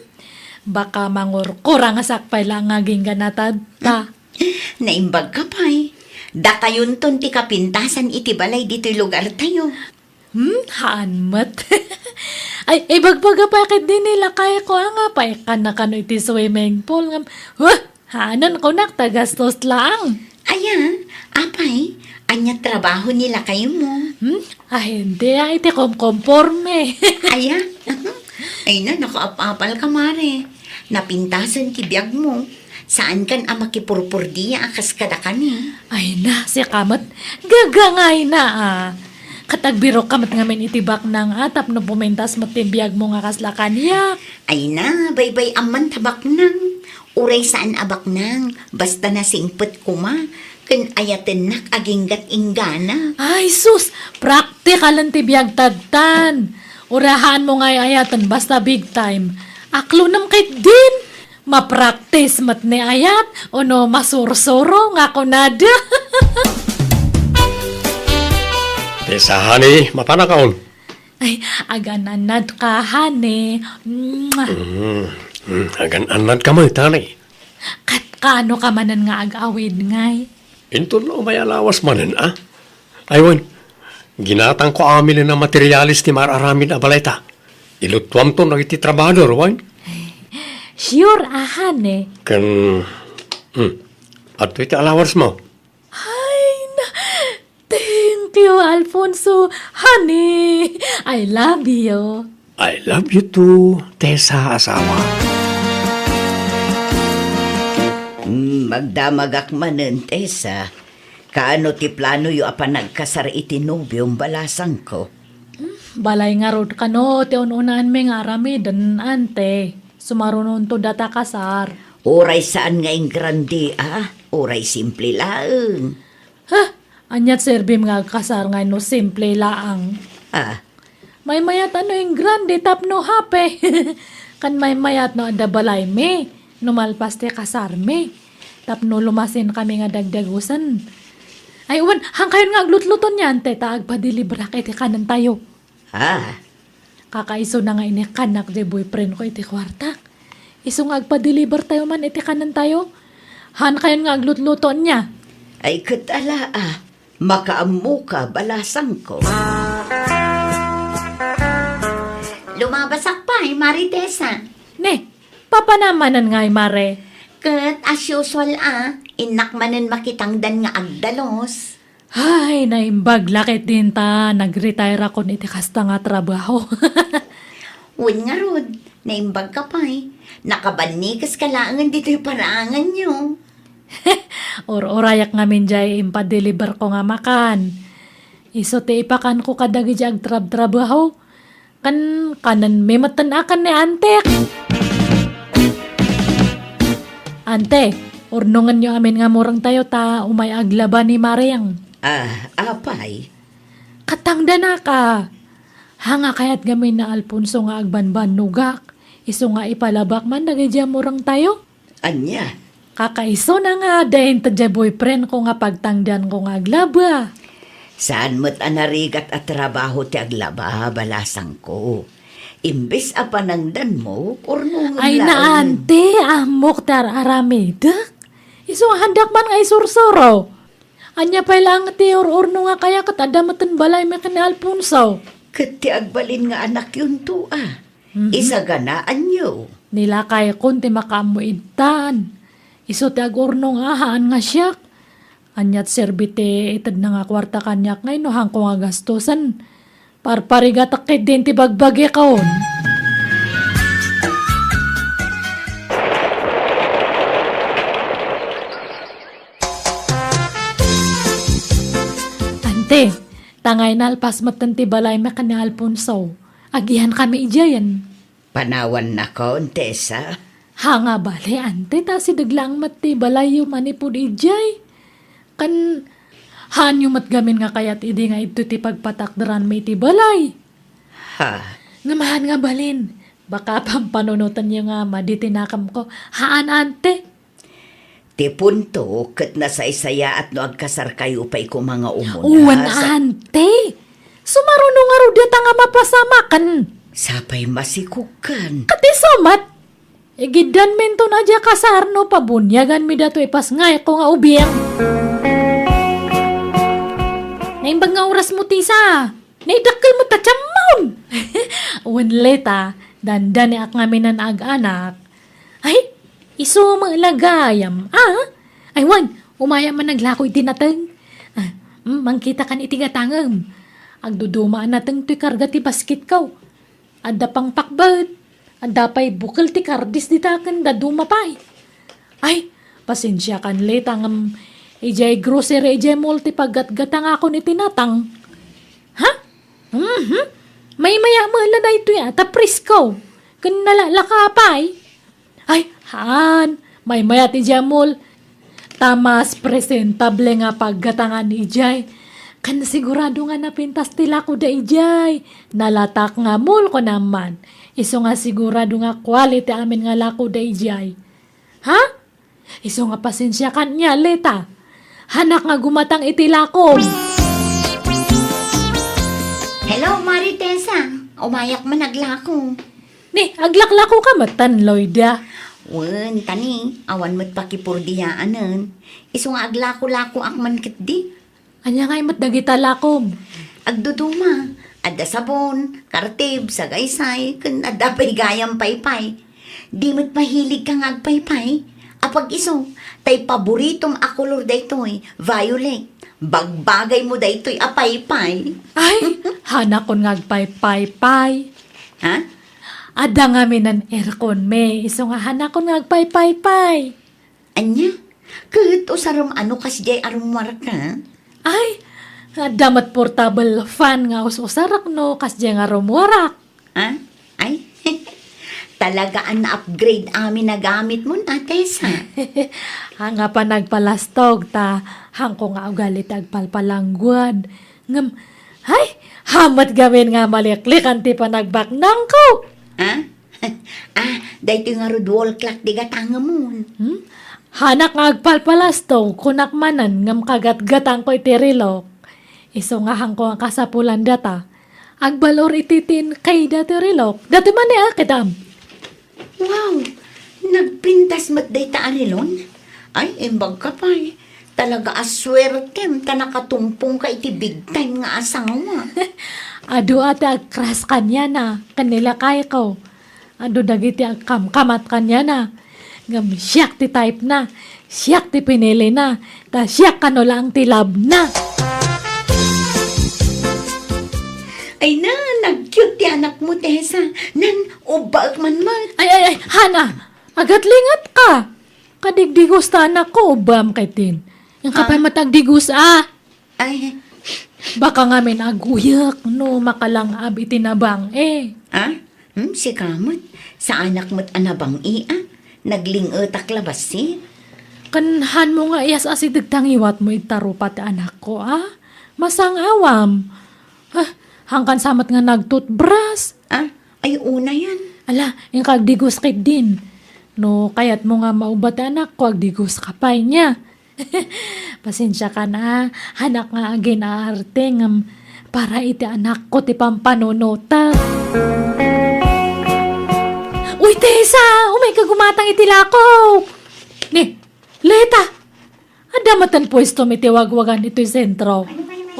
Baka mangurkurangasak pay laeng nga agingga natadta. Naimbagka pay. Dakayonton ti kapintasan iti balay ditoy lugartayo. Hmm, haan met. Ay, ibagbaga pay ketdi ni lakayko a nga paikkanna kano iti swimming pool ngem, huh, haanen kunak ta gastos laeng. Aya, apay, ania trabaho ni lakaymo? Hmm? Ay, hindi, ah, iti komkomporme. Aya? Ay na, nakaap-apal ka, mare. Napintasen ti biagmo. Saankan a makipurpurdia a kas kadakami. Ay na, sika met. Gagangay na, ah. Ket agbirok ka met ngamin iti baknang, ah, tapno pumintas met ti biagmo nga kasla kaniak. Ay na, baybay-am man ta baknang. Uray saan a baknang, basta nasingpet koma, ken ayatennak aginggat inggana. Ay, sus! Praktikalen ti biag tadtan. Uray haanmo nga ay-ayaten, basta big time. Aklonem ketdin. Mapraktis met ni ayat, ono masursuro nga kunada. Tessa, honey, mapanakaon. Ay, agan-annad ka, honey. Mwah. Mm, mm, agan-annad ka met, honey. Ket kaano ka manen nga ag-awid ngay? Inton no umay a lawas manen, a? Ay wen, ginatangko amin a materialis ti mar-aramid a balayta. Ilutuamton dagiti trabahador, wen? Sure, a, honey. Ken, hmm, adtoy ti alawarsmo. Ay, na, thank you, Alfonso. Honey, I love you. I love you too, Tessa, asawa. Hmm, magdamagak manen, Tessa. Kaano ti planoyo a panagkasar iti nobiom, balasangko? Hmm, balay ngarud kano ti un-unaanmi nga aramiden, ante. Sumarunonto data kasar. Uray saan nga ingrande, a? Uray simple laeng. Ha? Aniat serbim nga agkasar nga no simple laang? Ah. Maymayat a no ingrande tapno happy. Ken maymayat no adda balaymi, no malpas ti kasarmi. Tapno lumasinkami nga dagdagusen. Ay, wen, haankayon nga aglutluto niyan, te, ta agpadeliverak iti kanentayo. Ah. Kakaisuna nga inikkannak ti boyfriend ko iti kuartak. Isu nga agpadeliver tayo man iti kanentayo. Haankayon nga aglutluto nia. Ay, ket ala, a. Makaammoka, balasangko. Lumabasak pay, Mari Tessa. Ne, papanam manen ngay, Mare? Ket as usual, a. Innak manen makitangdan nga agdalos. Ay, naimbag la ketdin ta nag-retire akon iti kasta nga trabaho. Wen ngarud, naimbag ka pay. Nakabannikeska laengen ditoy paraanganyo. Ur-urayak ngamin jay impadeliver ko nga makan. Isu ti ipakanko kadagiti agtrabtrabaho. Ken kanenmi metten a ken ni antik. Ante, urnongenyo amin nga murengtayo ta umay aglaba ni Maring. Ah, apay? Katangdanak a. Haan nga kayat ngamin ni Alfonso nga agbanbannogak. Isu nga ipalabak man dagiti murengtayo. Ania? Kakaisuna nga adda inted diay boyfriend ko nga pagtangdanko nga aglaba. Saan met a narigat a trabaho ti aglaba, balasangko. Imbes a panangdanmo, urnongem laeng. Ay, na, ante, ammok ti ar-aramidek. Isu nga haandak man nga isursuro. Ania pay laeng ti ur-urno nga kaya ket adda metten balaymi ken ni Alfonso. Ket ti agbalin nga anakyonto a. Mhm. Isaganaanyo. Ni lakaykon ti makaammo itan. Isu ti agurnong a haan nga siak. Aniat serbi ti itedna nga kuarta kaniak ngay no haanko nga gastusen. Parparigatek ketdin ti bagbagikon. Ante, ta ngay nalpas metten ti balaymi ken ni Alfonso. Agiankami idiayen. Panawannakon, Tessa? Haan nga bale, ante, ta asideg laeng met ti balayyo manipud idiay. Ken, haanyo met gamin nga kayat idi nga idto ti pagpatakderanmi iti balay. Ha? Ngem haan nga balin, baka pampanunotenyo nga madi ti nakemko. Haan, ante. Ti punto ket nasaysayaat no agkasarkayo pay koma nga umuna. Wen, sa- ante. Sumaruno ngarud dayta nga mapasamaken. Sapay masikokan. Ket isu met. Igiddanminton a diay kasar no pabuniaganmi datoy ipasngayko nga ubing. Naimbag nga orasmo, Tessa. Naidakkel met ta tiammon. Wen, Leta, dandaniak ngamin a ag-anak. Ay, isu met la gayam, a? Ay, wen, umayak man aglako iti nateng. Ah, mm, mangkitakan iti gatangem. Agduduma a nateng toy karga ti basketko. Adda pangpakbet. Adda pay bukel ti kardis dita ken dadduma pay. Ay, pasensiakan, Leta, ngem idiay grocery, idiay mall ti paggatgatangakon iti natang. Ha? Mhm. Maymaya met la daytoy a, ta presko. Ken nalalaka pay. Ay, haan. Maymaya ti idiay mall. Ta mas presentable nga paggatangan idiay. Ken sigurado nga napintas ti lakoda idiay. Nalatak nga mall, kunam man. Isu nga sigurado nga quality amin nga lakoda idiay. Ha? Isu nga pasensiakan nia, Leta. Haanak nga gumatang iti lakom. Hello, Mari Tessa. Umayak man aglako. Ni, aglaklakoka metten, Loida. Wen, ta ni, awan met pakipurdiaanen. Isu nga aglakolakoak man ketdi. Ania ngay met dagita lakom? Agduduma. Adda sabon, kartib, sagaysay, ken adda pay gayam paypay. Di met mahiligka nga agpaypay? Apag-isu, tay paboritom a kolor daytoy, violet. Bagbagaymo daytoy a paypay. Ay, haanakon nga agpaypaypay. Ha? Adda ngamin airconmi, isu nga haanakon nga agpaypaypay. Ania? Ket usarem a no kasdiay a rummuarka? Ay, adda met portable fan nga us-usarak no kasdiay nga rummuarak. Ha? Ay, talaga a na-upgrade amin a gamitmo, Tessa. Haan nga panagpalastog, ta haanko nga ugali ti agpalpalangguad. Ngem, ay, haan met gamin nga maliklikan ti panagbaknangko. Ha? Ah, daytoy ngarud wall clock ti gatangemon. Hmm? Haanak nga agpalpalastog, kunak manen, ngem kagatgatangko iti relok. Isu nga haanko nga kasapulan data. Agbalor iti tin kayda ti relok. Datoy man ni a, kitam. Wow! Nagpintas met dayta a relon? Ay, imbagka pay. Talaga a suertem ta nakatumpongka iti big time nga asawa. Adu a ti agcrush kaniana, ken ni lakayko. Adu dagiti agkamkamat kaniana. Ngem siak ti type na. Siak ti pinili na. Ta siak kano laeng ti love na. Ay na, nag-cute ti anakmo, Tessa. Nan, ubbaek man met. Ay, ay, ay, Hana, agatlingat ka. Kadigdigos ta anakko, ubbam kaytin. Ang kapay Ah. matagdigos, ah. Ay, Baka ngamin aguyek no makalang-ab iti nabang-e. Ah? Hmm, sika met? Saanak met a nabang-i, a? Nagling-etak la bassit? Ken hanmo nga iyas-asideg ta ngiwatmo iti tarupa ti anakko, a? Masang-awam. Ah, hangkan sa met nga nagtutbras. Ah, ay, una yan. Ala, inka agdigos ketdin. No kayatmo nga maubba ti anakko, agdigos ka pay nia. Pasensiakan a, hanak nga agin-aarte ngem para iti anakko ti pampanunotek. Uy, Tessa! Umayka gumatang iti lakok! Ni, Leta! Adda met ti puestom iti wagwagan iti sentro.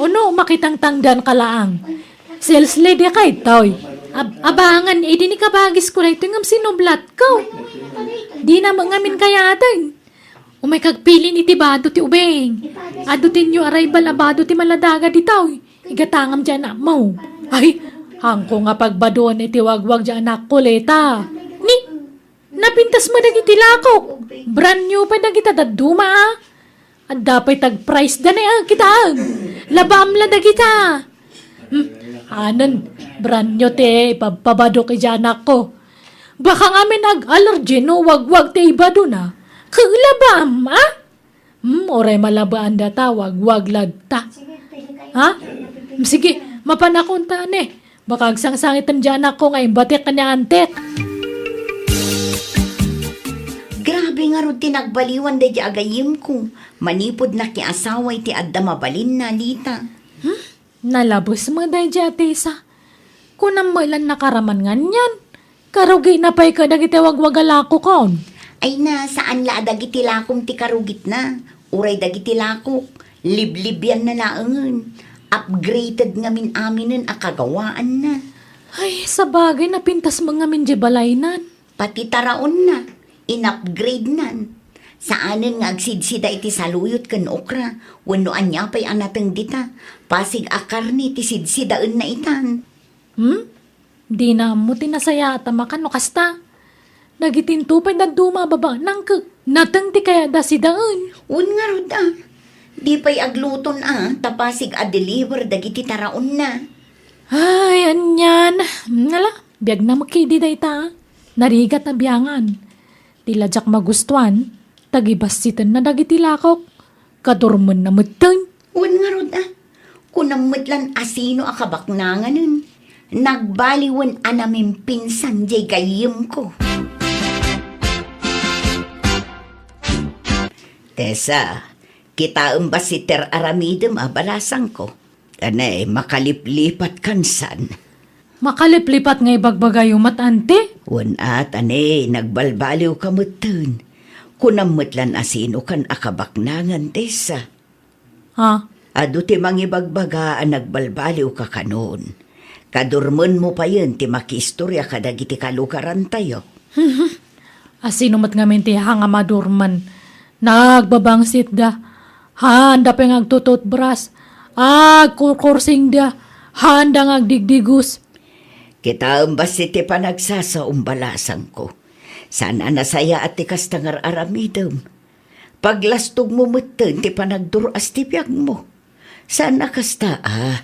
Ono, makitangtangdan ka laang. Sales lady ka itoy. Ab-, abangan, idi ni kabagis ko daytoy ngem sinublat ko. Di na ngamin kayaten. Umay kagpilin iti bado ti ubing. Adu ti new arrival a bado ti maladaga ditoy. Igatangam ti anakmo. Ay, hangko nga pagbadoen iti wagwag ti anakko, Leta. Ni, napintas mo dagiti lakok. Brand new pa dagita dadduma, a. Adda pay tag-price da ni, a, kita, a. Labaam la dagita. Hmm, anen, brand new ti ipabpabadok iti anakko. Baka ngamin ag-allergy no wagwag ti ibadona. Kaglabaam, a? Hmm, uray malabaan data, wagwag ladta. Ha? Hmm, sige, mapanakon ta, ne. Baka agsangsangiten ti anakko nga imbatek ken ni antek. Grabe ngarud ti nagbaliwan daydi a gayyemko. Manipud nakiasawa iti adda mabalinna, Lita. Hmm? Nalabes met daydi a Tessa. Kunam met lan nakaraman nganian. Karugina pay kadagiti wagwaga lakokon. Ay na, saan la a dagiti lakom ti karugitna. Uray dagiti lakok, liblibianna laengen. Upgraded ngamin aminen a kagawaanna. Ay, sabagay, napintas met ngamin di balaynan. Pati taraonna, in-upgrade-nan. Saanen nga agsidsida iti saluyot ken okra, wenno ania pay a nateng dita, pasig a karne ti sidsidaenna itan. Hmm? Dina ammo ti nasayaat a makan no kasta. Dagitinto pay dadduma a babaenna ket nateng ti kayatda sidaen. Wen ngarud a, di pay agluton a, ta pasig a deliver dagiti taraonna. Ay, anian. Nala, biagna met ketdi dayta. Narigat a biangan. Ti la diak magustuan, tagibassitenna dagiti lakok. Kadurmenna metten. Wen ngarud a, kunam met lan a sino a kabaknanganen. Nagbaliwen a namimpinsan diay gayyemko. Tessa, kitaem bassit ti ar-aramidem a balasangko. Anay, makaliplipatkan san? Makaliplipat nga ibagbagayo met, ante? Wen a, anay, nagbalbaliwka metten. Kunam met lan a sinokan a kabaknangan, Tessa. Ha? Adu ti mangibagbaga a nagbalbaliwka kanon. Kadurmenmo payen ti makiistoria kadagiti kalugarantayo. A sino met ngamin ti haan nga madurmen? Nagbabangsitda. Haanda pay nga agtututbras. Agkurkursingda. Haanda nga agdigdigos. Kitaem bassit ti panagsasaom, balasangko. Saan a nasayaat ti kasta nga ar-aramidem. Paglastogmo metten ti panagdur-as ti biagmo. Saan a kasta a,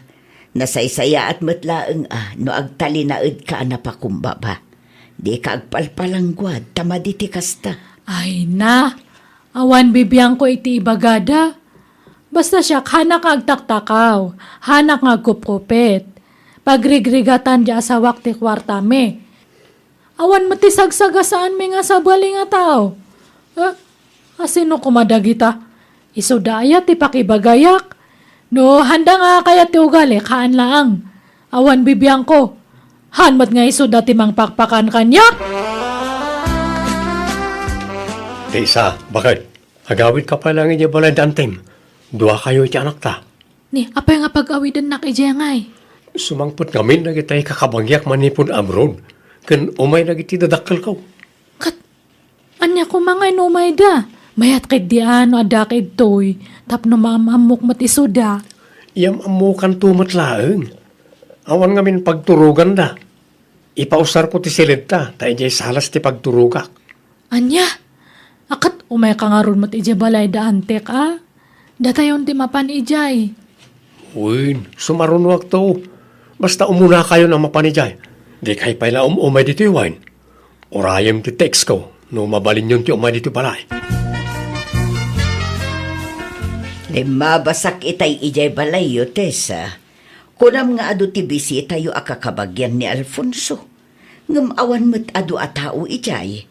nasaysayaat met laeng a no agtalinaedka a napakumbaba. Dika agpalpalangguad ta madi ti kasta. Ay na, awan bibiangko iti ibagada. Basta siak, hanak nga agtaktakaw, hanak nga agkupkupit. Pagrigrigatan ti asawak ti kuartami. Awan met ti sagsagasaanmi nga sabali nga tao. Eh, a sino koma dagita? Isuda aya ti pakibagayak? No haanda nga kayat ti ugali, haan laang. Awan bibiangko. Haan met nga isuda ti mangpakpakan kaniak? Ti isa, bakit? Agawidka pay laeng idiay balay da Antim. Duakayo iti anakta. Ni, apay nga pag-awidennak idiay ngay? Sumangpet ngamin dagiti kakabagiak manipud abroad, ken umay dagiti dadakkelko. Ket, ania koma ngay no umayda? Mayat ketdi a no adda ketditoy, tapno maam-ammok met isuda. Yam-ammokanto met laeng. Awan ngamin pagturoganda. Ipausarko ti siledta, ta idiay salas ti pagturogak. Ania? A ket umayka ngarud met idiay balay da Antek a? Datayon ti mapan idiay. Wen, sumarunoakto. Basta umunakayon a mapan idiay. Dikay pay la um-umay ditoy wen. Urayem ti textko no mabalinyon ti umay ditoy balay. Limmabasak itay idiay balayyo, Tessa. Kunam nga adu ti bisitayo a kakabagian ni Alfonso. Ngem awan met adu a tao idiay.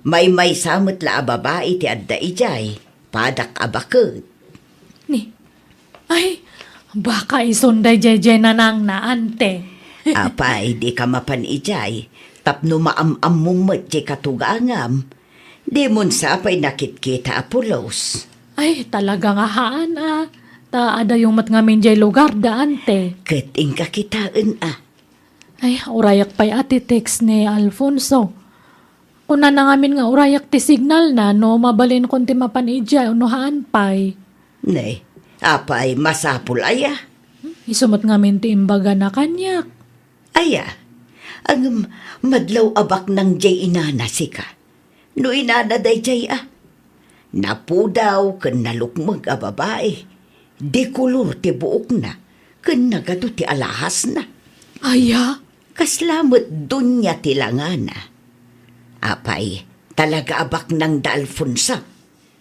Maymaysa met la a babai ti adda idiay. Padak a baket. Ni, ay, baka isun daydiay nanangna, ante. Apay, dika mapan idiay, tapno maam-ammom met diay katugangam. Dimon sapay nakitkita a pulos. Ay, talaga nga haan, a. Ta adayo met ngamin diay lugar da, ante. Ket inka kitaen, a. Ay, urayak pay a ti text ni Alfonso. Kunana ngamin nga urayak ti signalna no mabalinkon ti mapan idiay wenno haan pay. Ne, apay, masapul aya? Isu met ngamin ti imbagana kaniak. Aya, ngem madlaw a baknang diay inana sika. No inana daydiay a, napudaw ken nalukmeg a babai, dekolor ti buokna, ken nagadu ti alahasna. Aya? Kasla met doña ti langana. Apay, talaga a baknang da Alfonso.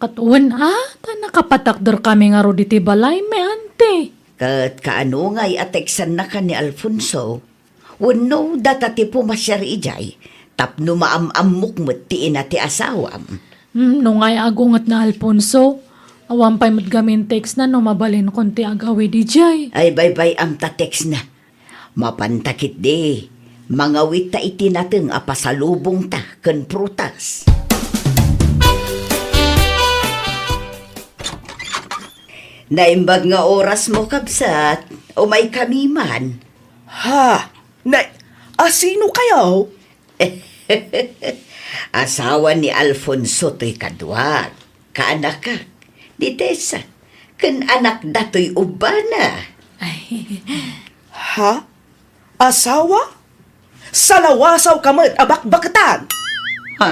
Ket wen a, ta nakapatakderkami ngarud iti balaymi, ante. Ket kaano ngay a teksanna ken ni Alfonso? Wenno data ti pumasiar idiay, tapno maam-ammok met ti ina ti asawam. Hmm, no ngay agungetna, Alfonso, awan pay met ngamin tekstna no mabalinkon ti ag-awid idiay. Ay, baybay-am ta tekstna. Mapanta ketdi, mangawitta iti nateng a pasalubongta ken prutas. Naimbag nga orasmo, kabsat. Umaykami man. Ha? Na, asino kayo? Asawa ni Alfonso toy kaduak, kaanakak, ni Tessa, ken anakda toy ubbana. Ay. Ha? Asawa? Salawasawka met a bakbaketan. Ha?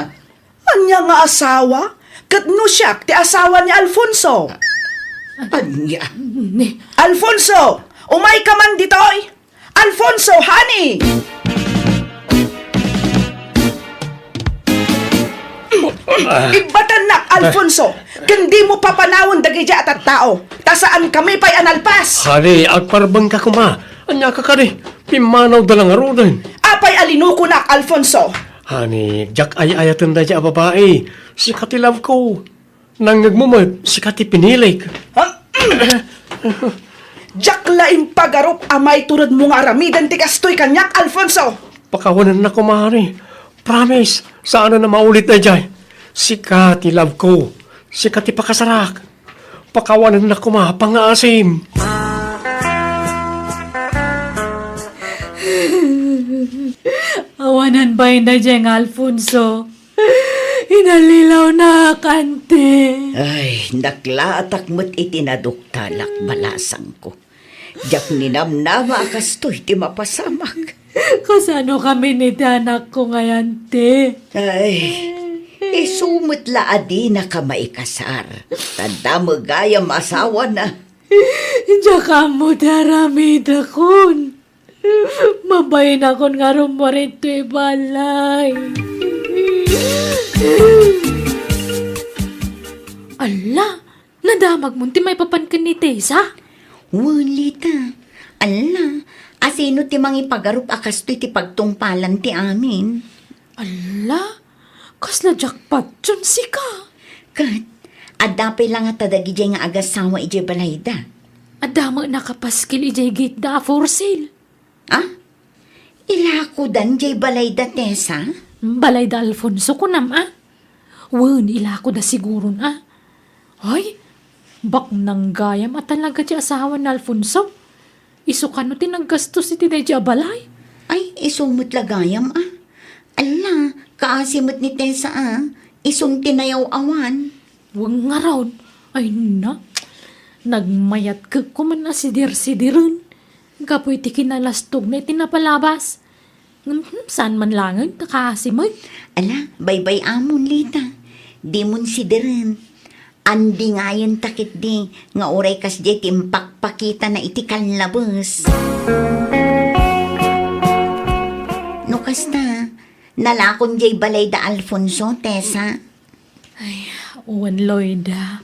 Ania nga asawa? Ket no siak ti asawa ni Alfonso? Ania? Ni Alfonso! Umayka man ditoy! Alfonso, honey! Ibbatannak, Alfonso, ken dimo papanawen dagidiay a tattao, ta saankami pay a nalpas. Honey, agparbengka koma. Ania ka kadi? Pimmanawda la ngaruden. Apay a linukonak, Alfonso? Honey, diak ay-ayaten daydiay a babai. Sika ti love ko. Nangngegmo met, sika ti pinilik. Ha? Diak la impagarup a maituredmo nga aramiden ti kastoy kaniak, Alfonso. Pakawanennak koma, honey. Promise, saanen a maulit daydiay. Sika ti love ko. Sika ti pakasarak. Pakawanennak koma, pangngaasim. Awanan bain daydiay nga Alfonso. Inallilawnak, ante. Ay, naklaatak met iti naduktalak, balasangko. Diak ninamnama a kastoy ti mapasamak. Kasano kami ni ti anakko ngay, ante? Ay, isu met la a dinaka maikasar. Ta adda met gayam asawana. Diak ammo ti aramidakon. Mabainakon nga rummuar ditoy balay. Alla, nadamagmon ti maipapan ken ni Tessa? Wen, Lita. Alla, asino ti mangipagarup a kastoy ti pagtungpalan ti amin? Alla, kasla jackpot ti sika. Ket, adda pay la ngata dagidiay nga agasawa idiay balayda. Adda met nakapaskil idiay gate da a for sale. Ah? Ilakodan diay balayda, Tessa? Balayda Alfonso, kunam a? Wen, ilakoda siguron a. Ay, baknang gayam a talaga ti asawa ni Alfonso. Isu kano ti naggastos iti daydiay a balay? Ay, isu met la gayam a. Alla, kaasi met ni Tessa a. Isun ti nayaw-awan. Wen ngarud, ay na, nagmayatkek koma a sidir-sidiren, gapu iti kinalastogna iti napalabas. Ngem, hmm, saan man laeng ta kaasi met. Ala, baybay-amon, Lita. Dimon sidiren. Andingayenta ketdi nga uray kasdiay ti impakpakitana iti kallabes. No kasta, nalakon diay balay da Alfonso, Tessa. Ay, wen, Loida.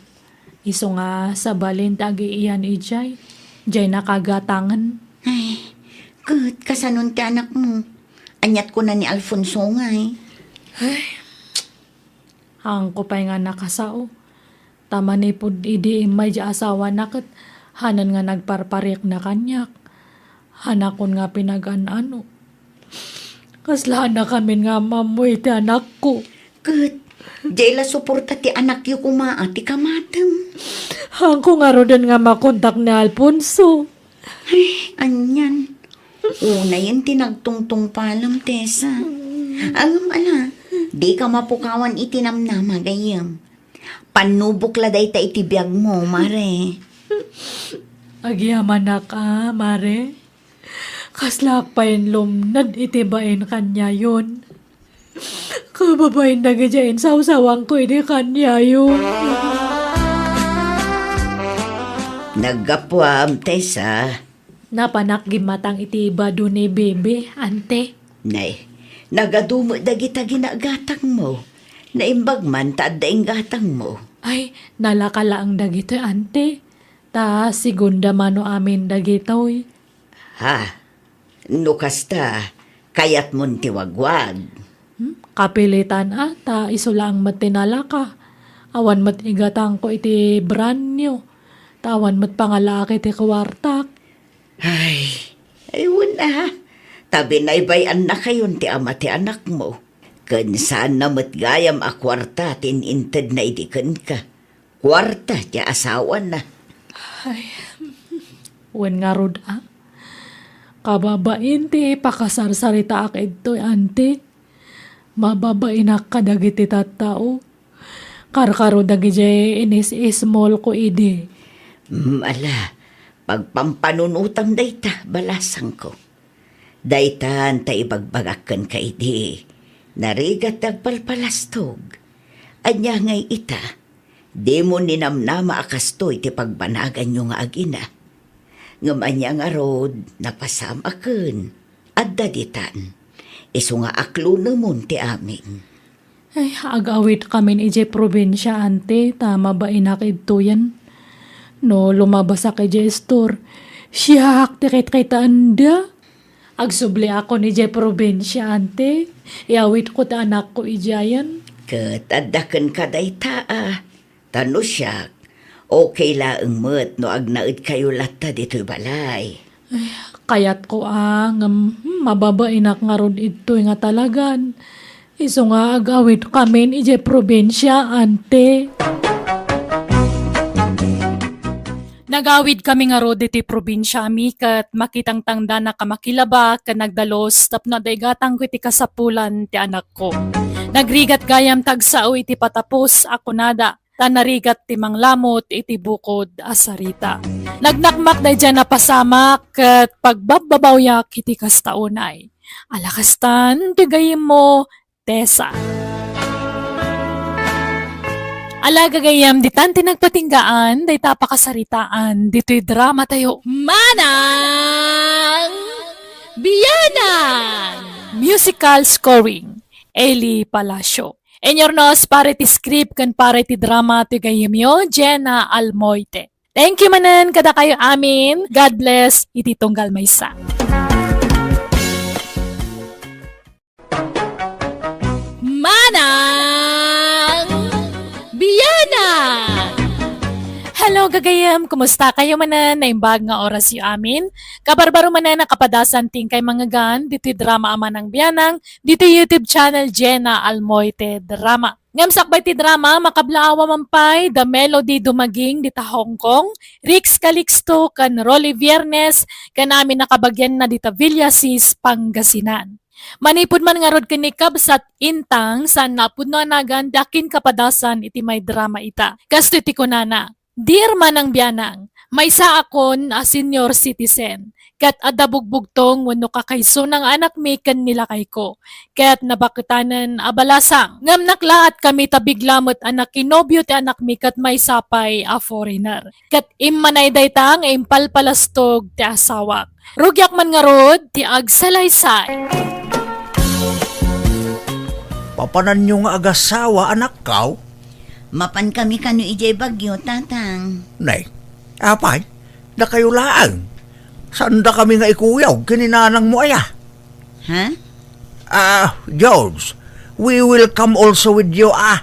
Isu nga sabali ti agiiyan idiay, diay nakagatangen. Ay, ket kasanon ti anakmo? Aniat kuna ni Alfonso ngay? Ay, haanko pay nga nakasao. Ta manipud idi immay diay asawana ket hanan nga nagparparikna kaniak. Hanakon nga pinagan-ano. Kasla nakamin nga ammoy ti anakko. Ket, diay la suporta ti anakyo koma a ti kamatem. Haanko ngaruden nga makontak ni Alfonso. Ay, anian. Unayen ti nagtungtungpalam, Tessa. Ngem ala, dika mapukawan iti namnama, gayyem. Pannubok la dayta iti biagmo, Mare. Agyamanak a, Mare. Kaslaak pay lumned iti bain kaniayon. Kababain dagidiay insawsawanko idi kaniayo. Naggapuam, Tessa. Napanak gimmatang iti bado ni Bebe, ante. Nay, nagadu met dagita ginagatangmo. Naimbag man ta adda inggatangmo. Ay, nalaka laeng dagitoy, ante. Ta segunda mano amin dagitoy. Ha? No kasta, kayatmon ti wagwag? Hmm? Kapilitan a, ta isu laeng met ti nalaka. Awan met igatangko iti brand new. Ta awan met pangalaak iti kuartak. Ay, ay, wen a. Ta binaybay-annakayon ti ama ti anakmo. Ken saanna met gayam a kuarta ti in-intedna idi kenka. Kuarta ti asawana. Ay, wen ngarud a. Kababain ti pakasarsaritaak idtoy, ante. Mababainak kadagiti tattao. Karkaro dagidiay inis-ismolko idi. Mm, ala, pagpampanunotam dayta, balasangko. Daytan ta ibagbagak kenka idi, narigat ti agpalpalastog. Ania ngay ita, dimo ninamnama a kastoy ti pagbanaganyo nga agina. Ngem ania ngarud, napasamaken, adda ditan. Isu nga aklunemon ti amin. Ay, agawidkamin idiay probinsia, ante, ta mabainak idtoyen. No lumabasak idiay istor, siak ti kitkitaenda. Agsubliakon idiay probinsia, ante. Iawidko ti anakko idiayen. Ket adda kenka dayta a. Ta no siak, okay laeng met no agnaedkayo latta ditoy balay. Ay, kayatko a, ngem, hmm, mababainak ngarud idtoy nga talagan. Isu nga agawidkamin idiay probinsia, ante. Nagawidkami ngarud iti probinsiami ket makitangtangdanak a makilaba ken nagdalus tapno adda igatangko iti kasapulan ti anakko. Nagrigat gayam ti agsao iti patapos a kunada, ta narigat ti manglamut iti bukod a sarita. Nagnakmak daydiay a napasamak ket pagbabbabawiak iti kasta unay. Ala kastan ti gayyemmo, Tessa. Ala gagayyem, ditan ti nagpatinggaan dayta a pakasaritaan ditoy dramatayo, Manang Bianang! Musical scoring, Eli Palacio. Inyurnos para iti script ken para iti drama ti gayyemyo, Jenna Almoite. Thank you manen kadakayo amin. God bless iti tunggal maysa. Manang Bianang! Hello, gagayyem! Kumusta kayo manen? Naimbag nga orasyo amin. Kabarbaro manen a kapadasan ti inkay mangngegan ditoy drama a Manang Bianang, ditoy YouTube channel Jenna Almoite Drama. Ngem sakbay ti drama, makablaawa man pay da Melody Dumaging dita Hong Kong, Rix Calixto ken Rolly Viernes ken amin a kabagianna dita Villasis, Pangasinan. Manipud man ngarud ken ni Kabsat Intang, saanna a pudno a nagan ti akinkapadasan iti may drama ita. Kastoy ti kunana, Dear Manang Bianang, maysaakon a senior citizen, ket adda bugbugtong wenno kakaisuna nga anakmi ken ni lakayko, ket nabaketanen a balasang. Ngem naklaatkami ta bigla met a nakinobio ti anakmi ket maysa pay a foreigner. Ket immanay dayta nga impalpalastog ti asawak. Rugiak man ngarud ti agsalaysay. Papananyo nga agasawa, anakkaw? Mapankami kano idiay Baguio, Tatang. Nay, apay, dakayo laeng. Saandakami nga ikuyog ken ni nanangmo aya? Ha? Ah, George, we will come also with you, ah.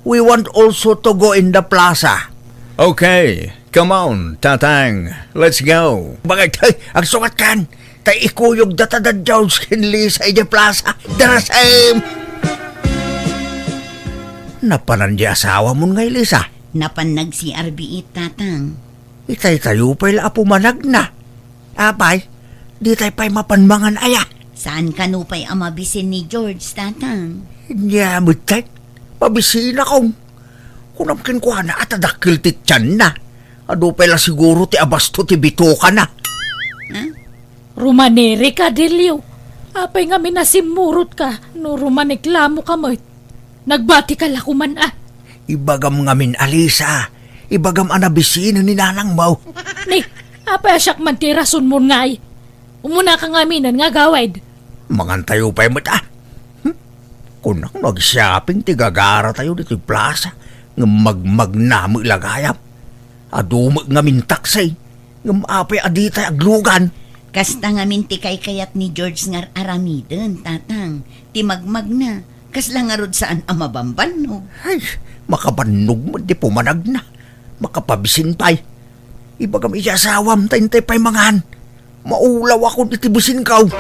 We want also to go in the plaza. Okay, come on, Tatang. Let's go. Bakit? Hey, agsukat kan. Tay ikuyog data da George ken Lisa idiay plaza. Darasem! Napanan di asawamon ngay, Lisa? Napan nag-C R B it, Tatang. Itay tayo pay la a pumanagna. Apay, di tay pay mapan mangan aya? Saan kano pay a mabisin ni George, Tatang? Nia met tay, mabisinakon. Kunam kenkuana a ta dakkel ti tianna. Adu pay la siguro ti abasto ti bitokana. Ha? Rumanirika, Delio. Apay ngamin a simmurotka no rumaniklamoka met? Nagbatika la koman a. Ibagam ngamin a, Lisa. Ibagam a nabisinen ni nanangmo. Ni, apay a siak man ti rasonmon ngay? Umunaka ngaminen nga agawid. Mangantayo pay met a. Hmm? Kunak no ag-shopping ti gagaratayo ditoy plaza ngem magmagna met la gayam. Adu met ngamin taksi, ngem apay a ditay aglugan? Kasta ngamin ti kaykayat ni George nga ar-aramiden, Tatang. Ti magmagna, kasla ngarud saan a mabambannog. Ay, makabannog met ti pumanagna. Makapabisin pay. Ibagam iti asawam ta intay pay mangan. Maulawakon iti bisinko.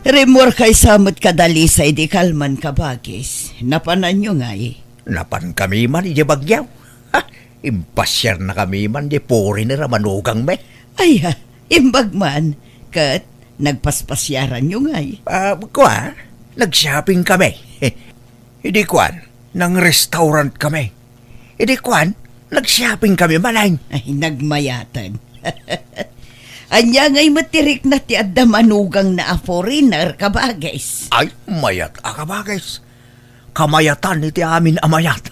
Rimmuar kaysa met kada Lisa idi kalman, kabagis. Napananyo ngay? Napankami man idiay Baguio. Ha, impasiarnakami man di foreigner a manugangmi. Ay, ha, imbag man. Ket nagpaspasiaranyo ngay? Ah, kua, nag-shopping kami. Idi kuan, nang-restaurant kami. Idi kuan, nag-shopping kami manen. Ay, nagmayaten. Ania ngay met ti rikna ti adda manugangna a foreigner, kabagis? Ay, mayat a kabagis. Kamayatan iti amin a mayat.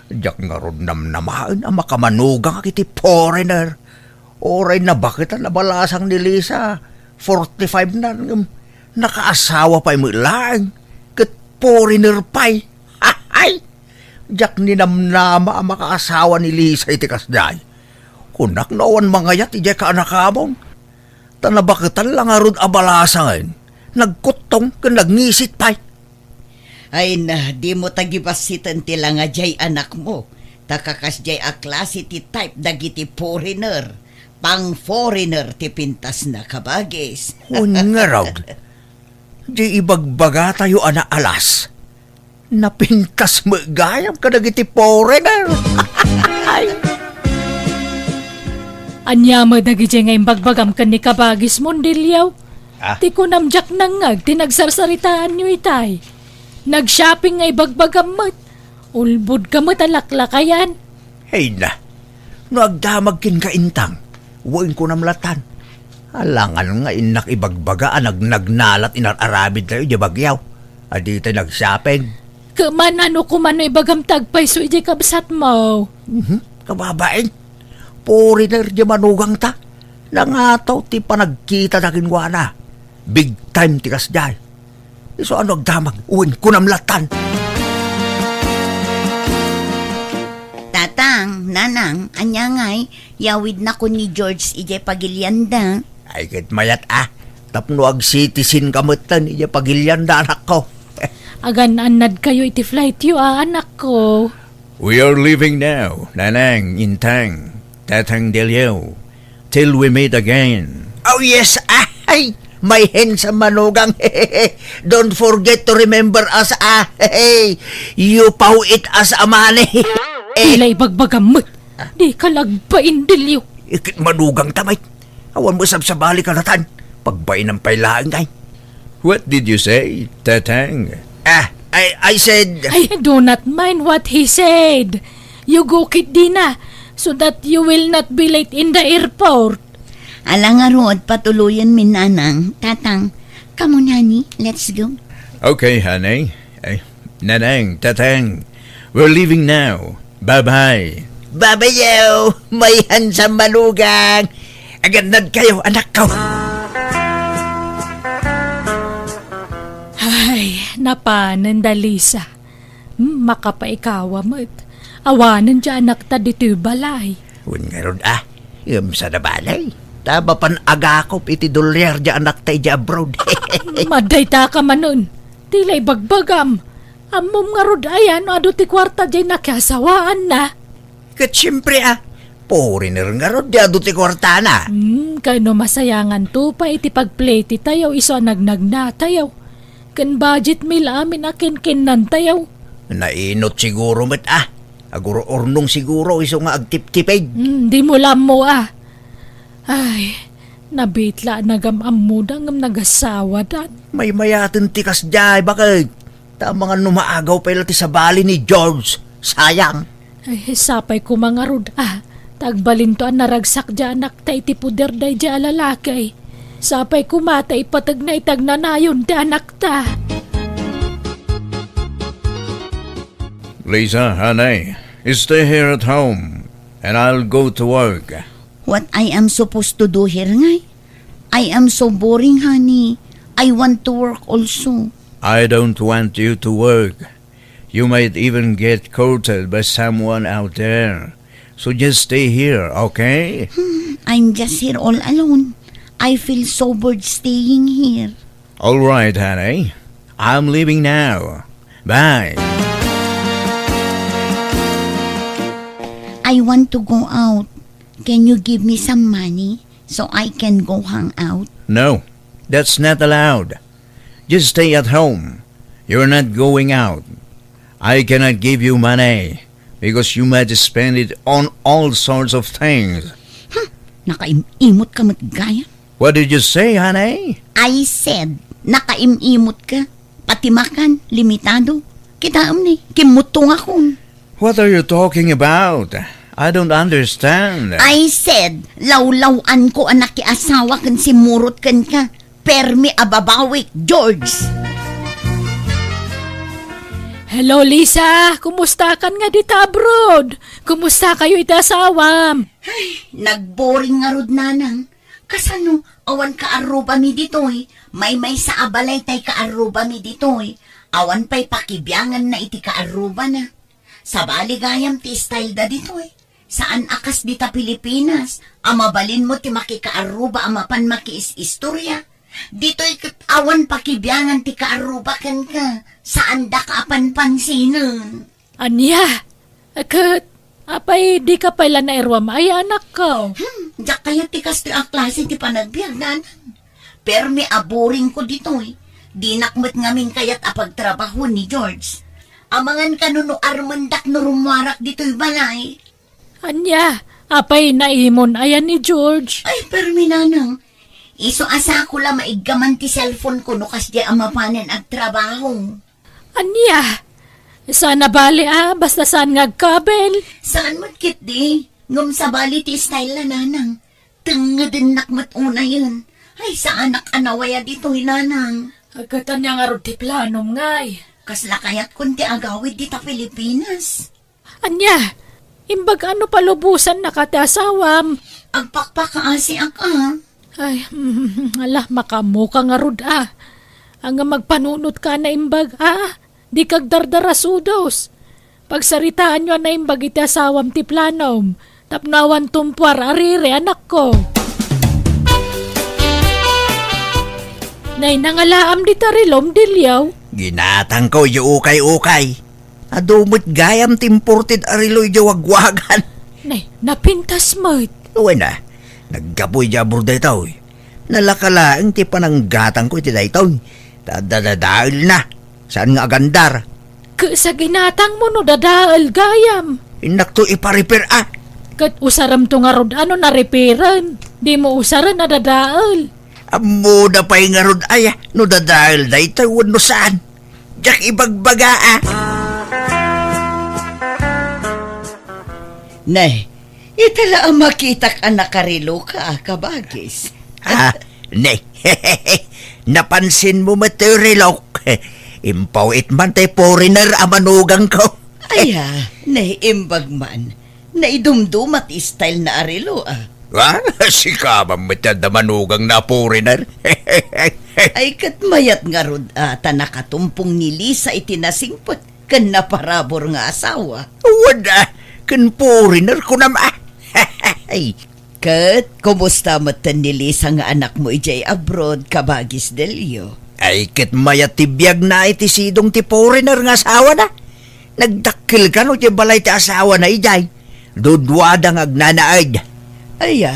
Diak ngarud namnamaen a makamanugangak iti foreigner. Uray nabaketan a balasang ni Lisa, forty-five na, ngem nakaasawa pay met laeng, ket foreigner pay. Ay! Diak ninamnama a makaasawa ni Lisa iti kasdiay. Kunak no awan mangayat idiay kaanakamon. Ta nabaketan la ngarud a balasangen, nagkuttong ken nagngisit pay. Ay na, dimo tagibassiten ti langa diay anakmo, ta kakasdiay a klase ti type dagiti foreigner. Pang-foreigner ti pintasna, kabagis. Wen ngarud, di ibagbagatayo a naalas, napintas met gayam kadagiti foreigner. Ay. Ania met dagidiay nga imbagbagam ken ni kabagis, Mondilio? Ah. Ti kunam diak nangngeg ti nagsarsaritaanyo itay. Nag-shopping nga ibagbagam met. Ulbodka met a laklakayan. Ay na, no agdamag kenka intang, wen kunam latan. Alangan nga innak ibagbaga a nagnagnalat inar-aramidtayo idiay Baguio a ditay nag-shopping. Ket man-ano koma no ibagam ti agpayso idiay kabsatmo? Mhm, kababain. Foreigner diay manugangta. Nangataw ti panagkitada kenkuana. Big time ti kasdiay. Isu a no agdamag, wen kunam latan. Tatang, Nanang, ania ngay, yawidnakon ni George idiay pagilianda. Ay, ket mayat a. Tapno ag-citizen ka metten idiay pagilianda, anakko. Agan-annadkayo iti flightyo a, anakko. We are leaving now, Nanang, Intang, Tatang Delio, till we meet again. Oh yes, ah, ay, my handsome manugang. Don't forget to remember us, ah. You paw it as a money. Dila ibagbagam met. Dika la agbain, Delio. Ikit manugangta, Mike. Awan mo sabsabali ka latan. Pagbainam pay laeng, ay. What did you say, Tatang? Ah, I, I said, I do not mind what he said. You go ketdi na, so that you will not be late in the airport. Ala ngarud, patuloyen mi, Nanang. Tatang, come on, honey, let's go. Okay, honey. Ay, Nanang, Tatang, we're leaving now. Bye-bye. Babayaw, may handsome manugang. Agannad kayo, anak ko. Ay, napanen da Lisa. Hmm, makapaikawa met. Awanen diay anakta ditoy balay. Wen ngarud, ah, ngem saan a balay. Ta mapan agakop iti dolyar diay anakta idiay abroad. Madayta ka manen. Ti la ibagbagam. Ammom ngarud aya no adu ti kuarta diay nakiasawaanna? Ket siempre, ah, foreigner ngarud diay adu ti kuartana. Hmm, kano masayanganto pay iti pagplete tayo isu a nagnagna tayo. Ken budget mi la amin a kinkinnan tayo. Nainot siguro met, ah. Agur-urnong siguro isu nga agtiptipid. Hmm, dimo la ammo, ah. Ay, nabitla a nagam-ammoda ngem nagasawadan. Maymayaten ti kasdiay, baket? Ta amangan no maagaw pay la ti sabali ni George. Sayang. Ay, sapay koma ngarud, ah. Ta agbalinto a naragsak diay anakta iti poder daydiay a lalaki. Sapay koma ta ipategna iti agnanayon ti anakta. Lisa, honey, stay here at home, and I'll go to work. What I am supposed to do here, ngay? I am so boring, honey. I want to work also. I don't want you to work. You might even get courted by someone out there. So just stay here, okay? Hmm, I'm just here all alone. I feel so bored staying here. All right, honey. I'm leaving now. Bye. I want to go out. Can you give me some money so I can go hang out? No, that's not allowed. Just stay at home. You're not going out. I cannot give you money because you might spend it on all sorts of things. Hmm, nakaim-imot ka met gayam. What did you say, honey? I said, nakaim-imot ka. Pati makan, limitado. Kitaem ni, kimmutto nga kun. What are you talking about? I don't understand. I said, lawlaw-an ko a nakiasawa ken simmurot kenka. Permi a babawik, George! Hello, Lisa! Kumusta kan nga dita abroad? Kumusta kayo iti asawam? Ay, nagboring ngarud, Nanang. Kasano, awan kaarrubami ditoy? Maymaysa a balay tay kaarrubami ditoy. Awan pay pakibianganna iti kaarrubana. Sabali gayam ti style da ditoy. Saan a kas dita Pilipinas, a mabalinmo ti makikaarruba a mapan makiis-istorya. Ditoy ket awan pakibiangan ti kaarruba kenka, saandaka a panpansinen. Ania? Ket, apay dika pay la nairuam aya, anakko? Hmm, diak kayat ti kastoy a klase ti panagbiag, Nanang. Permi a boring ko ditoy. Dinak met ngamin kayat a pagtrabahoen ni George. Amangan kano no armendak no rummuarak ditoy balay. Ania, apay naimon aya ni George? Ay, permi, Nanang. Isu a sako la maiggaman ti cellphone ko no kasdiay a mapanen agtrabaho. Ania? Saan a bali a, basta saan nga agkabel? Saan met ketdi? Ngem sabali ti style na, Nanang. Tengngedennak met unayen. Ay, saanak a nawaya ditoy, Nanang. Ket ania ngarud ti planom, ngay? Kasla kayatkon ti agawid dita Pilipinas. Ania? Imbag a no palubosannaka ti asawam? Agpakpakaasiak a. Ay, ala, makaammoka ngarud a. Ania, magpanunotka a naimbag a. Dika agdardarasudos. Pagsaritaanyo a naimbag iti asawam ti planom. Tapno awan tumpuar a riri, anakko. Nay, nangalaam dita rilom, Dilio? Ginatangko idiay ukay-ukay. Adu met gayam ti imported a relo idiay wagwagan. Nay, napintas met. Wen a, naggapu idiay abroad daytoy. Nalaka laeng ti pananggatangko iti daytoy. Ta dadadaelna. Saan nga agandar? Ket sa ginatangmo no dadael gayam. Innakto ipa-repair a. Ket usaremto ngarud a no na-repairen. Dimo usaren a dadael. Ammona pay ngarud aya no dadael daytoy wenno saan. Diak ibagbaga, a. Ne, ita la a makitak a nakariloka, a, kabagis. A, ne. Napansinmo met ti rilok? Impaw-it man ti foreigner a manugangko. Aya, ne, imbag man. Naidumduma ti style na a relo, a. A, sika man met ti adda manugangna a foreigner. Ay, ket mayat ngarud, a, ta nakatumpong ni Lisa iti nasingpet ken naparabur nga asawa. Wen, a, ken foreigner kunam, a. Ay. Ket kumusta metten ni Lisa nga anakmo idiay abroad, kabagis Delio? Ay, ket mayat ti biagna iti sidong ti foreigner nga asawana. Nagdakkel kano ti balay ti asawana idiay. Duduada nga agnanaed. Aya,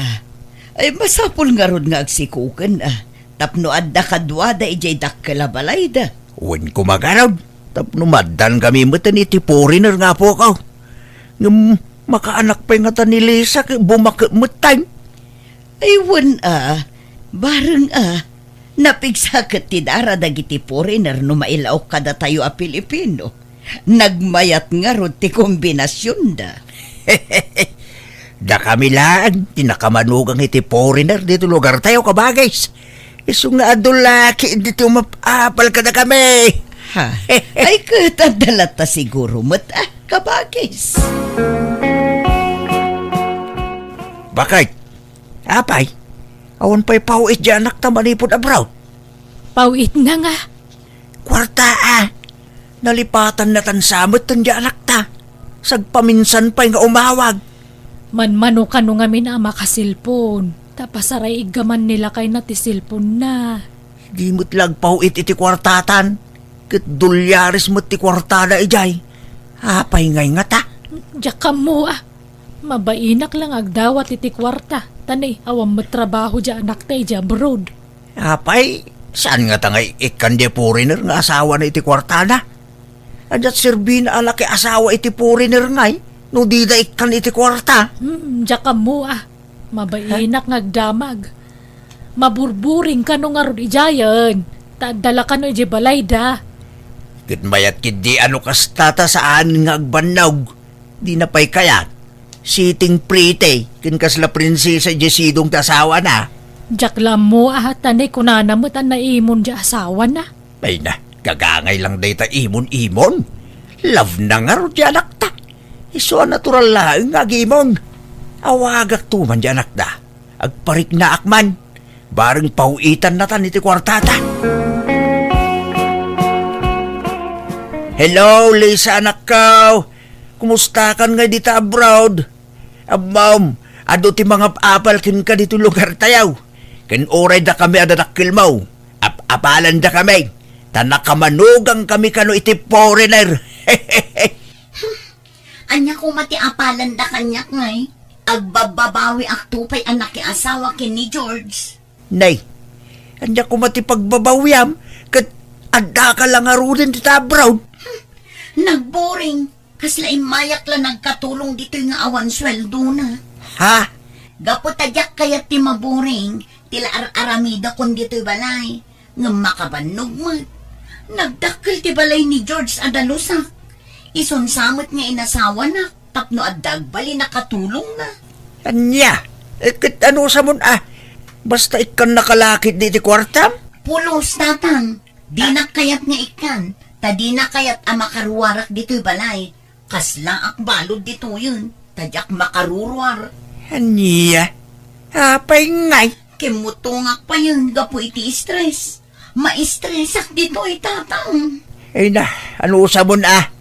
ay masapul ngarud nga agsikoken, a, tapno adda kaduada idiay dakkel a balayda. Wen koma garud, tapno maaddaankami metten iti foreigner nga apuko. Ngem makaanak pay ngata ni Lisa ket bumaket metten. Ay, wen, a, bareng, a, napigsa ket ti dara dagiti foreigner no mailaok kadatayo a Pilipino. Nagmayat ngarud ti kombinasionda. Dakami laeng ti nakamanugang iti foreigner ditoy lugartayo, kabagis. Isu nga adu la ketdi ti umap-apal kadakami. Ha? Ay, ket adda latta siguro met, a, kabagis. Bakit? Apay, awan pay paw-it ti anakta manipud abroad? Paw-itna nga. Kuarta, a. Nalipatannatan sa metten ti anakta. Sagpaminsan pay nga umawag. Manmano kano ngamin a makaselpon, ta pasaraiggaman ni lakayna ti selponna. Di met la agpaw-it iti kuartatan, ket dolyares met ti kuartada idiay. Apay ngay ngata? Diak ammo, a. Mabainak la nga agdawat iti kuarta, ta nay, awan met trabaho ti anakta idiay abroad. Apay, saan ngata nga ikkan ti foreigner nga asawana iti kuartana? Adda serbina a laki asawa iti foreigner ngay, no dida ikkan iti kuarta? Hmm, diak ammo, a. Mabainak nga agdamag. Maburburing kano ngarud idiayen, ta adda la kano idiay balayda. Ket mayat ketdi a no kasta ta saan nga agbannog. Dina pay kayat. Sitting pretty, ken kasla prinsesa idiay sidong ti asawana. Diak la ammo, a, ta nay kunana met a naimon ti asawana. Ay na, gagangay lang dayta imon-imon. Love na ngarud ti anakta. Isu a natural laeng nga agimon. Awagakto man ti anakda. Agpariknaak man. Bareng paw-itannatan iti kuartata. Hello, Lisa, anakko. Kumustakan ngay dita abroad? Ammom, adu ti mangap-apal kenka ditoy lugartayo. Ken uray dakami a dadakkelmo, ap-apalandakami, ta nakamanugangkami kano iti foreigner. Ania koma ti apalanda kaniak ngay? Agbabbabawiakto pay a nakiasawa ken ni George. Nay, ania koma ti pagbabawiam ket addaka la ngaruden dita abroad? Nagboring. Kasla immayak la nagkatulong ditoy nga awan sueldona. Ha? Gapu ta diak kayat ti maboring, ti la ar-aramidakon ditoy balay. Ngem makabannog met. Nagdakkel ti balay ni George a dalusak. Isun sa met nga inasawanak tapno adda agbalin a katulongna. Ania? Eh, ket ano samon a? Basta ikkannaka la ketdi iti kuartam? Pulos, Tatang. Dinak kayat nga ikkan, ta dina kayat a makaruarak ditoy balay. Kaslaak balud ditoyen, ta diak makaruruar. Ania? Apay ngay? Kimmutongak payen gapu iti stress. Maistresak ditoy, Tatang. Ay na, ano samon a?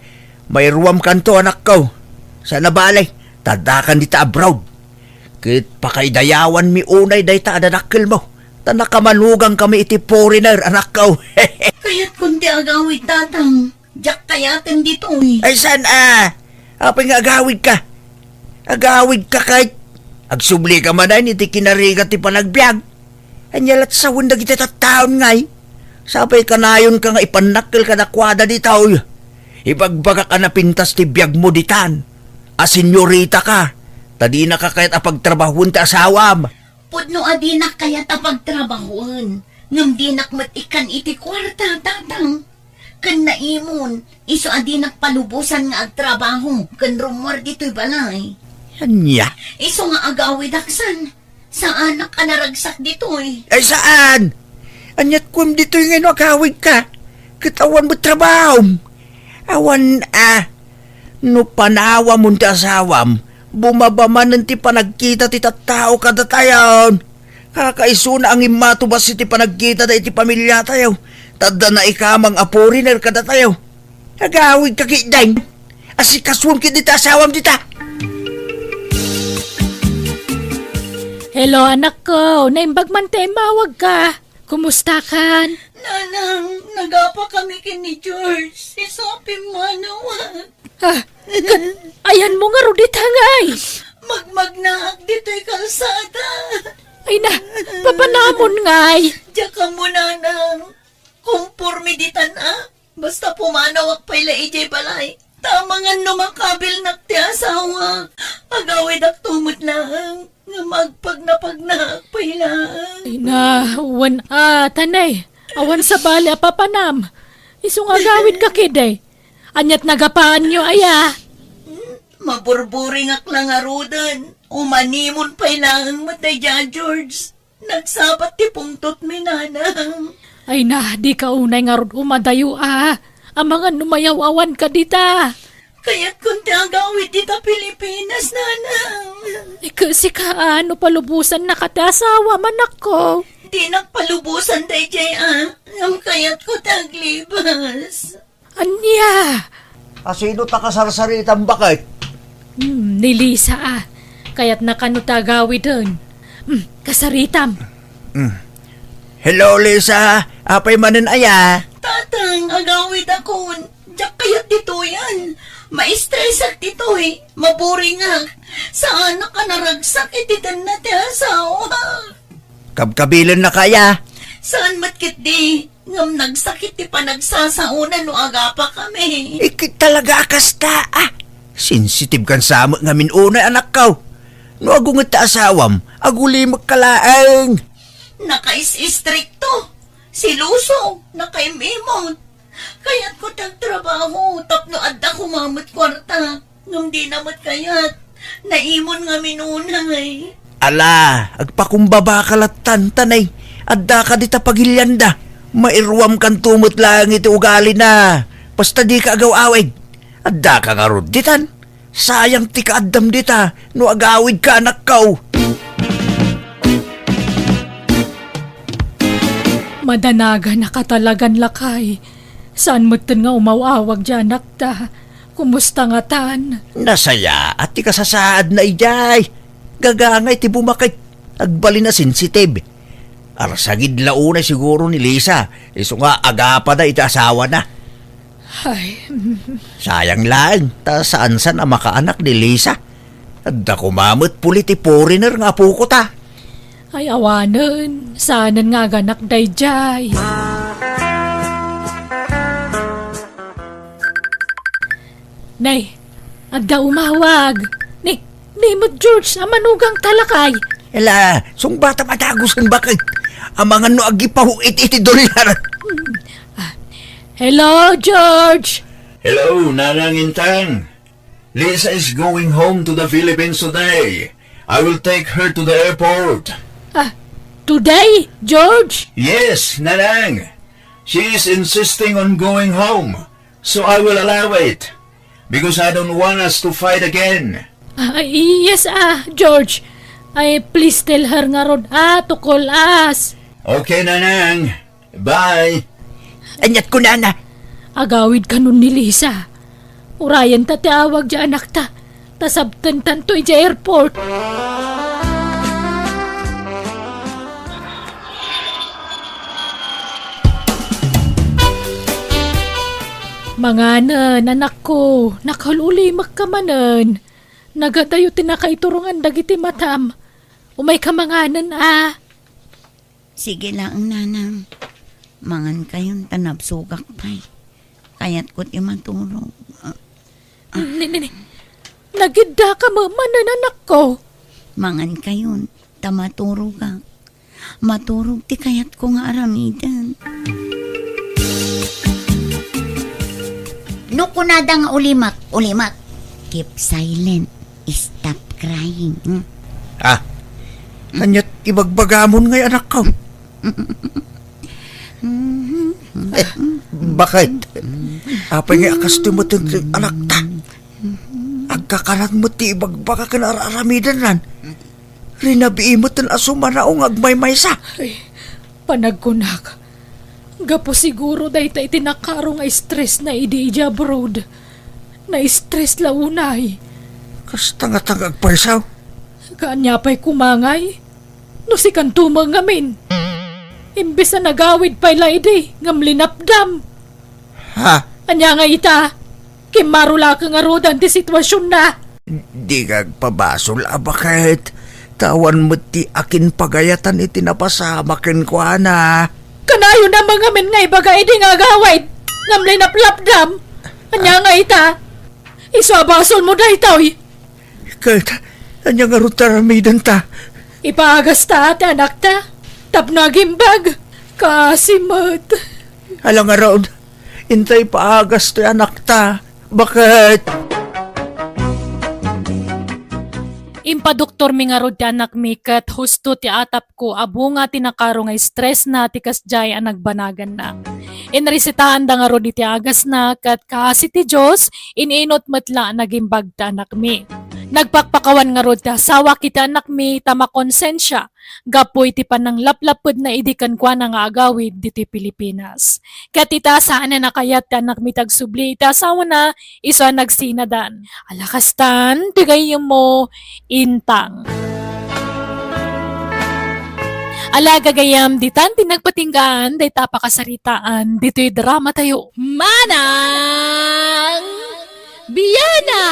Mairuamkanto, anakko. Saan a bale, ta addakan dita abroad. Ket pakaidayawanmi unay dayta a dadakkelmo, ta nakamanugangkami iti foreigner, anakko. Kayatkon ti agawid, Tatang. Diak kayaten ditoy. Ay, saan a? Apay nga agawidka? Agawidka ket agsublika manen iti kinarigat ti panagbiag. Ania lat sawen dagiti tattaon ngay? Sapay kanayonka nga ipannakkel kadakuada ditoy. Ibagbagak a napintas ti biagmo ditan, a senyoritaka, ta dinaka kayat a pagtrabahoen ti asawam. Pudno a dinak kayat a pagtrabahoen, ngem dinak met ikkan iti kuarta, Tatang. ken naimon, isu a dinak palubosan nga agtrabaho ken rummuar ditoy balay. Ania? Isu nga agawidak san, saanak a naragsak ditoy. Ay, saan? Aniat kuem ditoy nga no agawidka? Ket awan met trabahom. Awan a. No panawamon ti asawam, bumaba manen ti panagkita ti tattao kadatayon. Kakaisuna a ngimmatubas iti panagkitada iti pamiliatayo, ta adda naikamang a foreigner kadatayo. Agawidka ketdin. Asikasuem ketdi ti asawam dita. Hello, anakko. Naimbag man ti immawagka. Kumustakan? Nanang, nagapa kami ken ni George. Isu a pimmanawak. Ah, ket ayanmo ngarud ita ngay? Magmagnaak ditoy kalsada. Ay na, papanamon ngay? Diak ammo, nanang. Komporme ditan a. Basta pumanawak pay la idiay balay. Ta amangan no makabilnak ti asawak, agawidakto met laeng nga magpagnapagnaak pay laeng. Ay na, wen a, tanay. Awan sabali a papanam. Isu nga agawidka ketdi. Aniat nagapaanyo aya? Maburburingak la ngaruden. Umanimon pay laeng met daydiay a George. Nagsabat ti pungtotmi, nanang. Ay na, dika unay ngarud umadayo a. Amangan no mayaw-awanka dita. Kayatkon ti agawid dita Pilipinas, nanang. Ket sika a, no palubosannaka ti asawam, anakko? Dinak palubosan daydiay a. Ngem kayatko ti aglibas. Ania? Asino ta kasarsaritam, baket? Hmm, ni Lisa a. Kayatna kano ta agawiden. Hmm, kasaritam. Hmm. Hello, Lisa. Apay manen aya? Tatang, agawidakon. Diak kayat ditoyan. Maistresak ditoy. Maburingak. Saanak a naragsak iti tenna ti asawa. Kabkabilennaka aya? Saan met ketdi, ngem nagsakit ti panagsasaona no agapa kami. Ikit talaga a kasta, ah. Sensitive kan sa met ngamin unay, anakko. No agunget ta asawam, agulimekka laeng. Nakais-istrikto, siloso, nakaim-imot. Kayatko ti agtrabaho tapno adda koma met kuarta. Ngem dina met kayat. Naimon ngamin unay. Ala, agpakumbabaka lattan, tanay. Addaka dita pagilianda. Mairuamkanto met laeng iti ugalina. Basta dika agaw-awid. Addaka ngarud ditan. Sayang ti kaaddam dita no agawidka, anakko. Madanaganaka talagan, lakay. Saan metten nga umaw-awag diay anakta? Kumusta ngatan? Nasayaat ti kasasaadna idiay. Gagangay ti bumakit. Agbalin a sensitive. Arsagid la unay siguro ni Lisa, isu nga agapada iti asawana. Ay. Sayang laeng, ta saan-san a makaanak ni Lisa. Adda koma met puli ti foreigner nga apoko ta. Ay, awanen, saanen nga aganak daydiay. Nay, adda umawag. Ni, ni met George, a manugang ta lakay. Ela, sungbatam a dagusen, baket. Amangan no agipaw iti, iti dolyar. Hmm. Ah, hello, George. Hello, Nanang Intang. Lisa is going home to the Philippines today. I will take her to the airport. Ah, today, George? Yes, Nanang. She is insisting on going home, so I will allow it, because I don't want us to fight again. Ah, yes, ah, George. Ay, please tell her ngarud, ah, to call us. Okay, Nanang. Bye. Aniat kunana? Agawid kanon ni Lisa. Urayen ta ti awag diay anakta, ta sabtentanto idiay airport. Manganen, anakko, nakaul-ulimekka manen. Nagadayo ti nakaiturongan dagiti matam. Umayka manganen, a. Sige laeng, Nanang. Mangankayon ta nabsogak pay. Kayatko ti maturog. Ah. Ni, ni, ni. Nagiddaka met manen, anakko. Mangankayon ta maturogak. Maturog ti kayatko nga aramiden. No kunada nga ulimek, ulimek. Keep silent. Stop crying. Hmm? Ah, ania't ibagbagamon ngay, anakko? Eh, bakit? Apay nga a kastoy met ti anakta? Agkakalat met ti ibagbaga ken ar-aramidennan. Rinabii met a sumanaw nga agmaymaysa. Ay, panagkunak. Gapu siguro dayta iti nakaro nga stressna idi idiay abroad. Na-stress la unay. Kasta nga ta nga agpaysaw. Kaanya pay koma ngay? No sikanto met ngamin. Imbes a nagawid pay la idi, ngem linapdam. Ha? Ania nga ita? Kimmaro la ka ngaruden ti situasionna. Di nga agpabasol a baket. Ta awan met ti akin pagayatan iti napasama kenkuana. Kanayon a mangamin nga ibaga idi nga agawid, ngem linaplapdam. Ania nga ita? Isu a basolmo daytoy. Ket, ania ngarud ti aramidenta? Ipaagasta ti anakta, tapno agimbag. Kaasi met. Ala ngarud, intay paagas ti anakta. Baket? Impadoktormi ngarud ti anakmi ket husto ti atapko a bunga ti nakaro nga stressna ti kasdiay a nagbanaganna. Inresetaanda ngarud iti agasna ket kaasi ti Dios, in-inut met la a nagimbag ti anakmi. Nagpakpakawan ngarud ti asawak iti anakmi ta makonsensia gapu iti pananglaplapedna idi kenkuana nga agawid ditoy Pilipinas. Ket ita, saan a nakayat ti anakmi ti agsubli iti asawana, isu a nagsinadan. Ala kastan, ti gayyemmo, Intang. Ala gagayyem, ditan ti nagpatinggaan dayta a pakasaritaan ditoy dramatayo. Manang Biana!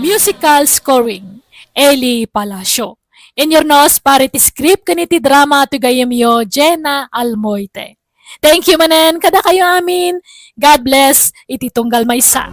Musical scoring, Eli Palacio. Inurnos para iti script ken iti drama ti gayyemyo, Jenna Almoite. Thank you manen kadakayo amin. God bless iti tunggal maysa.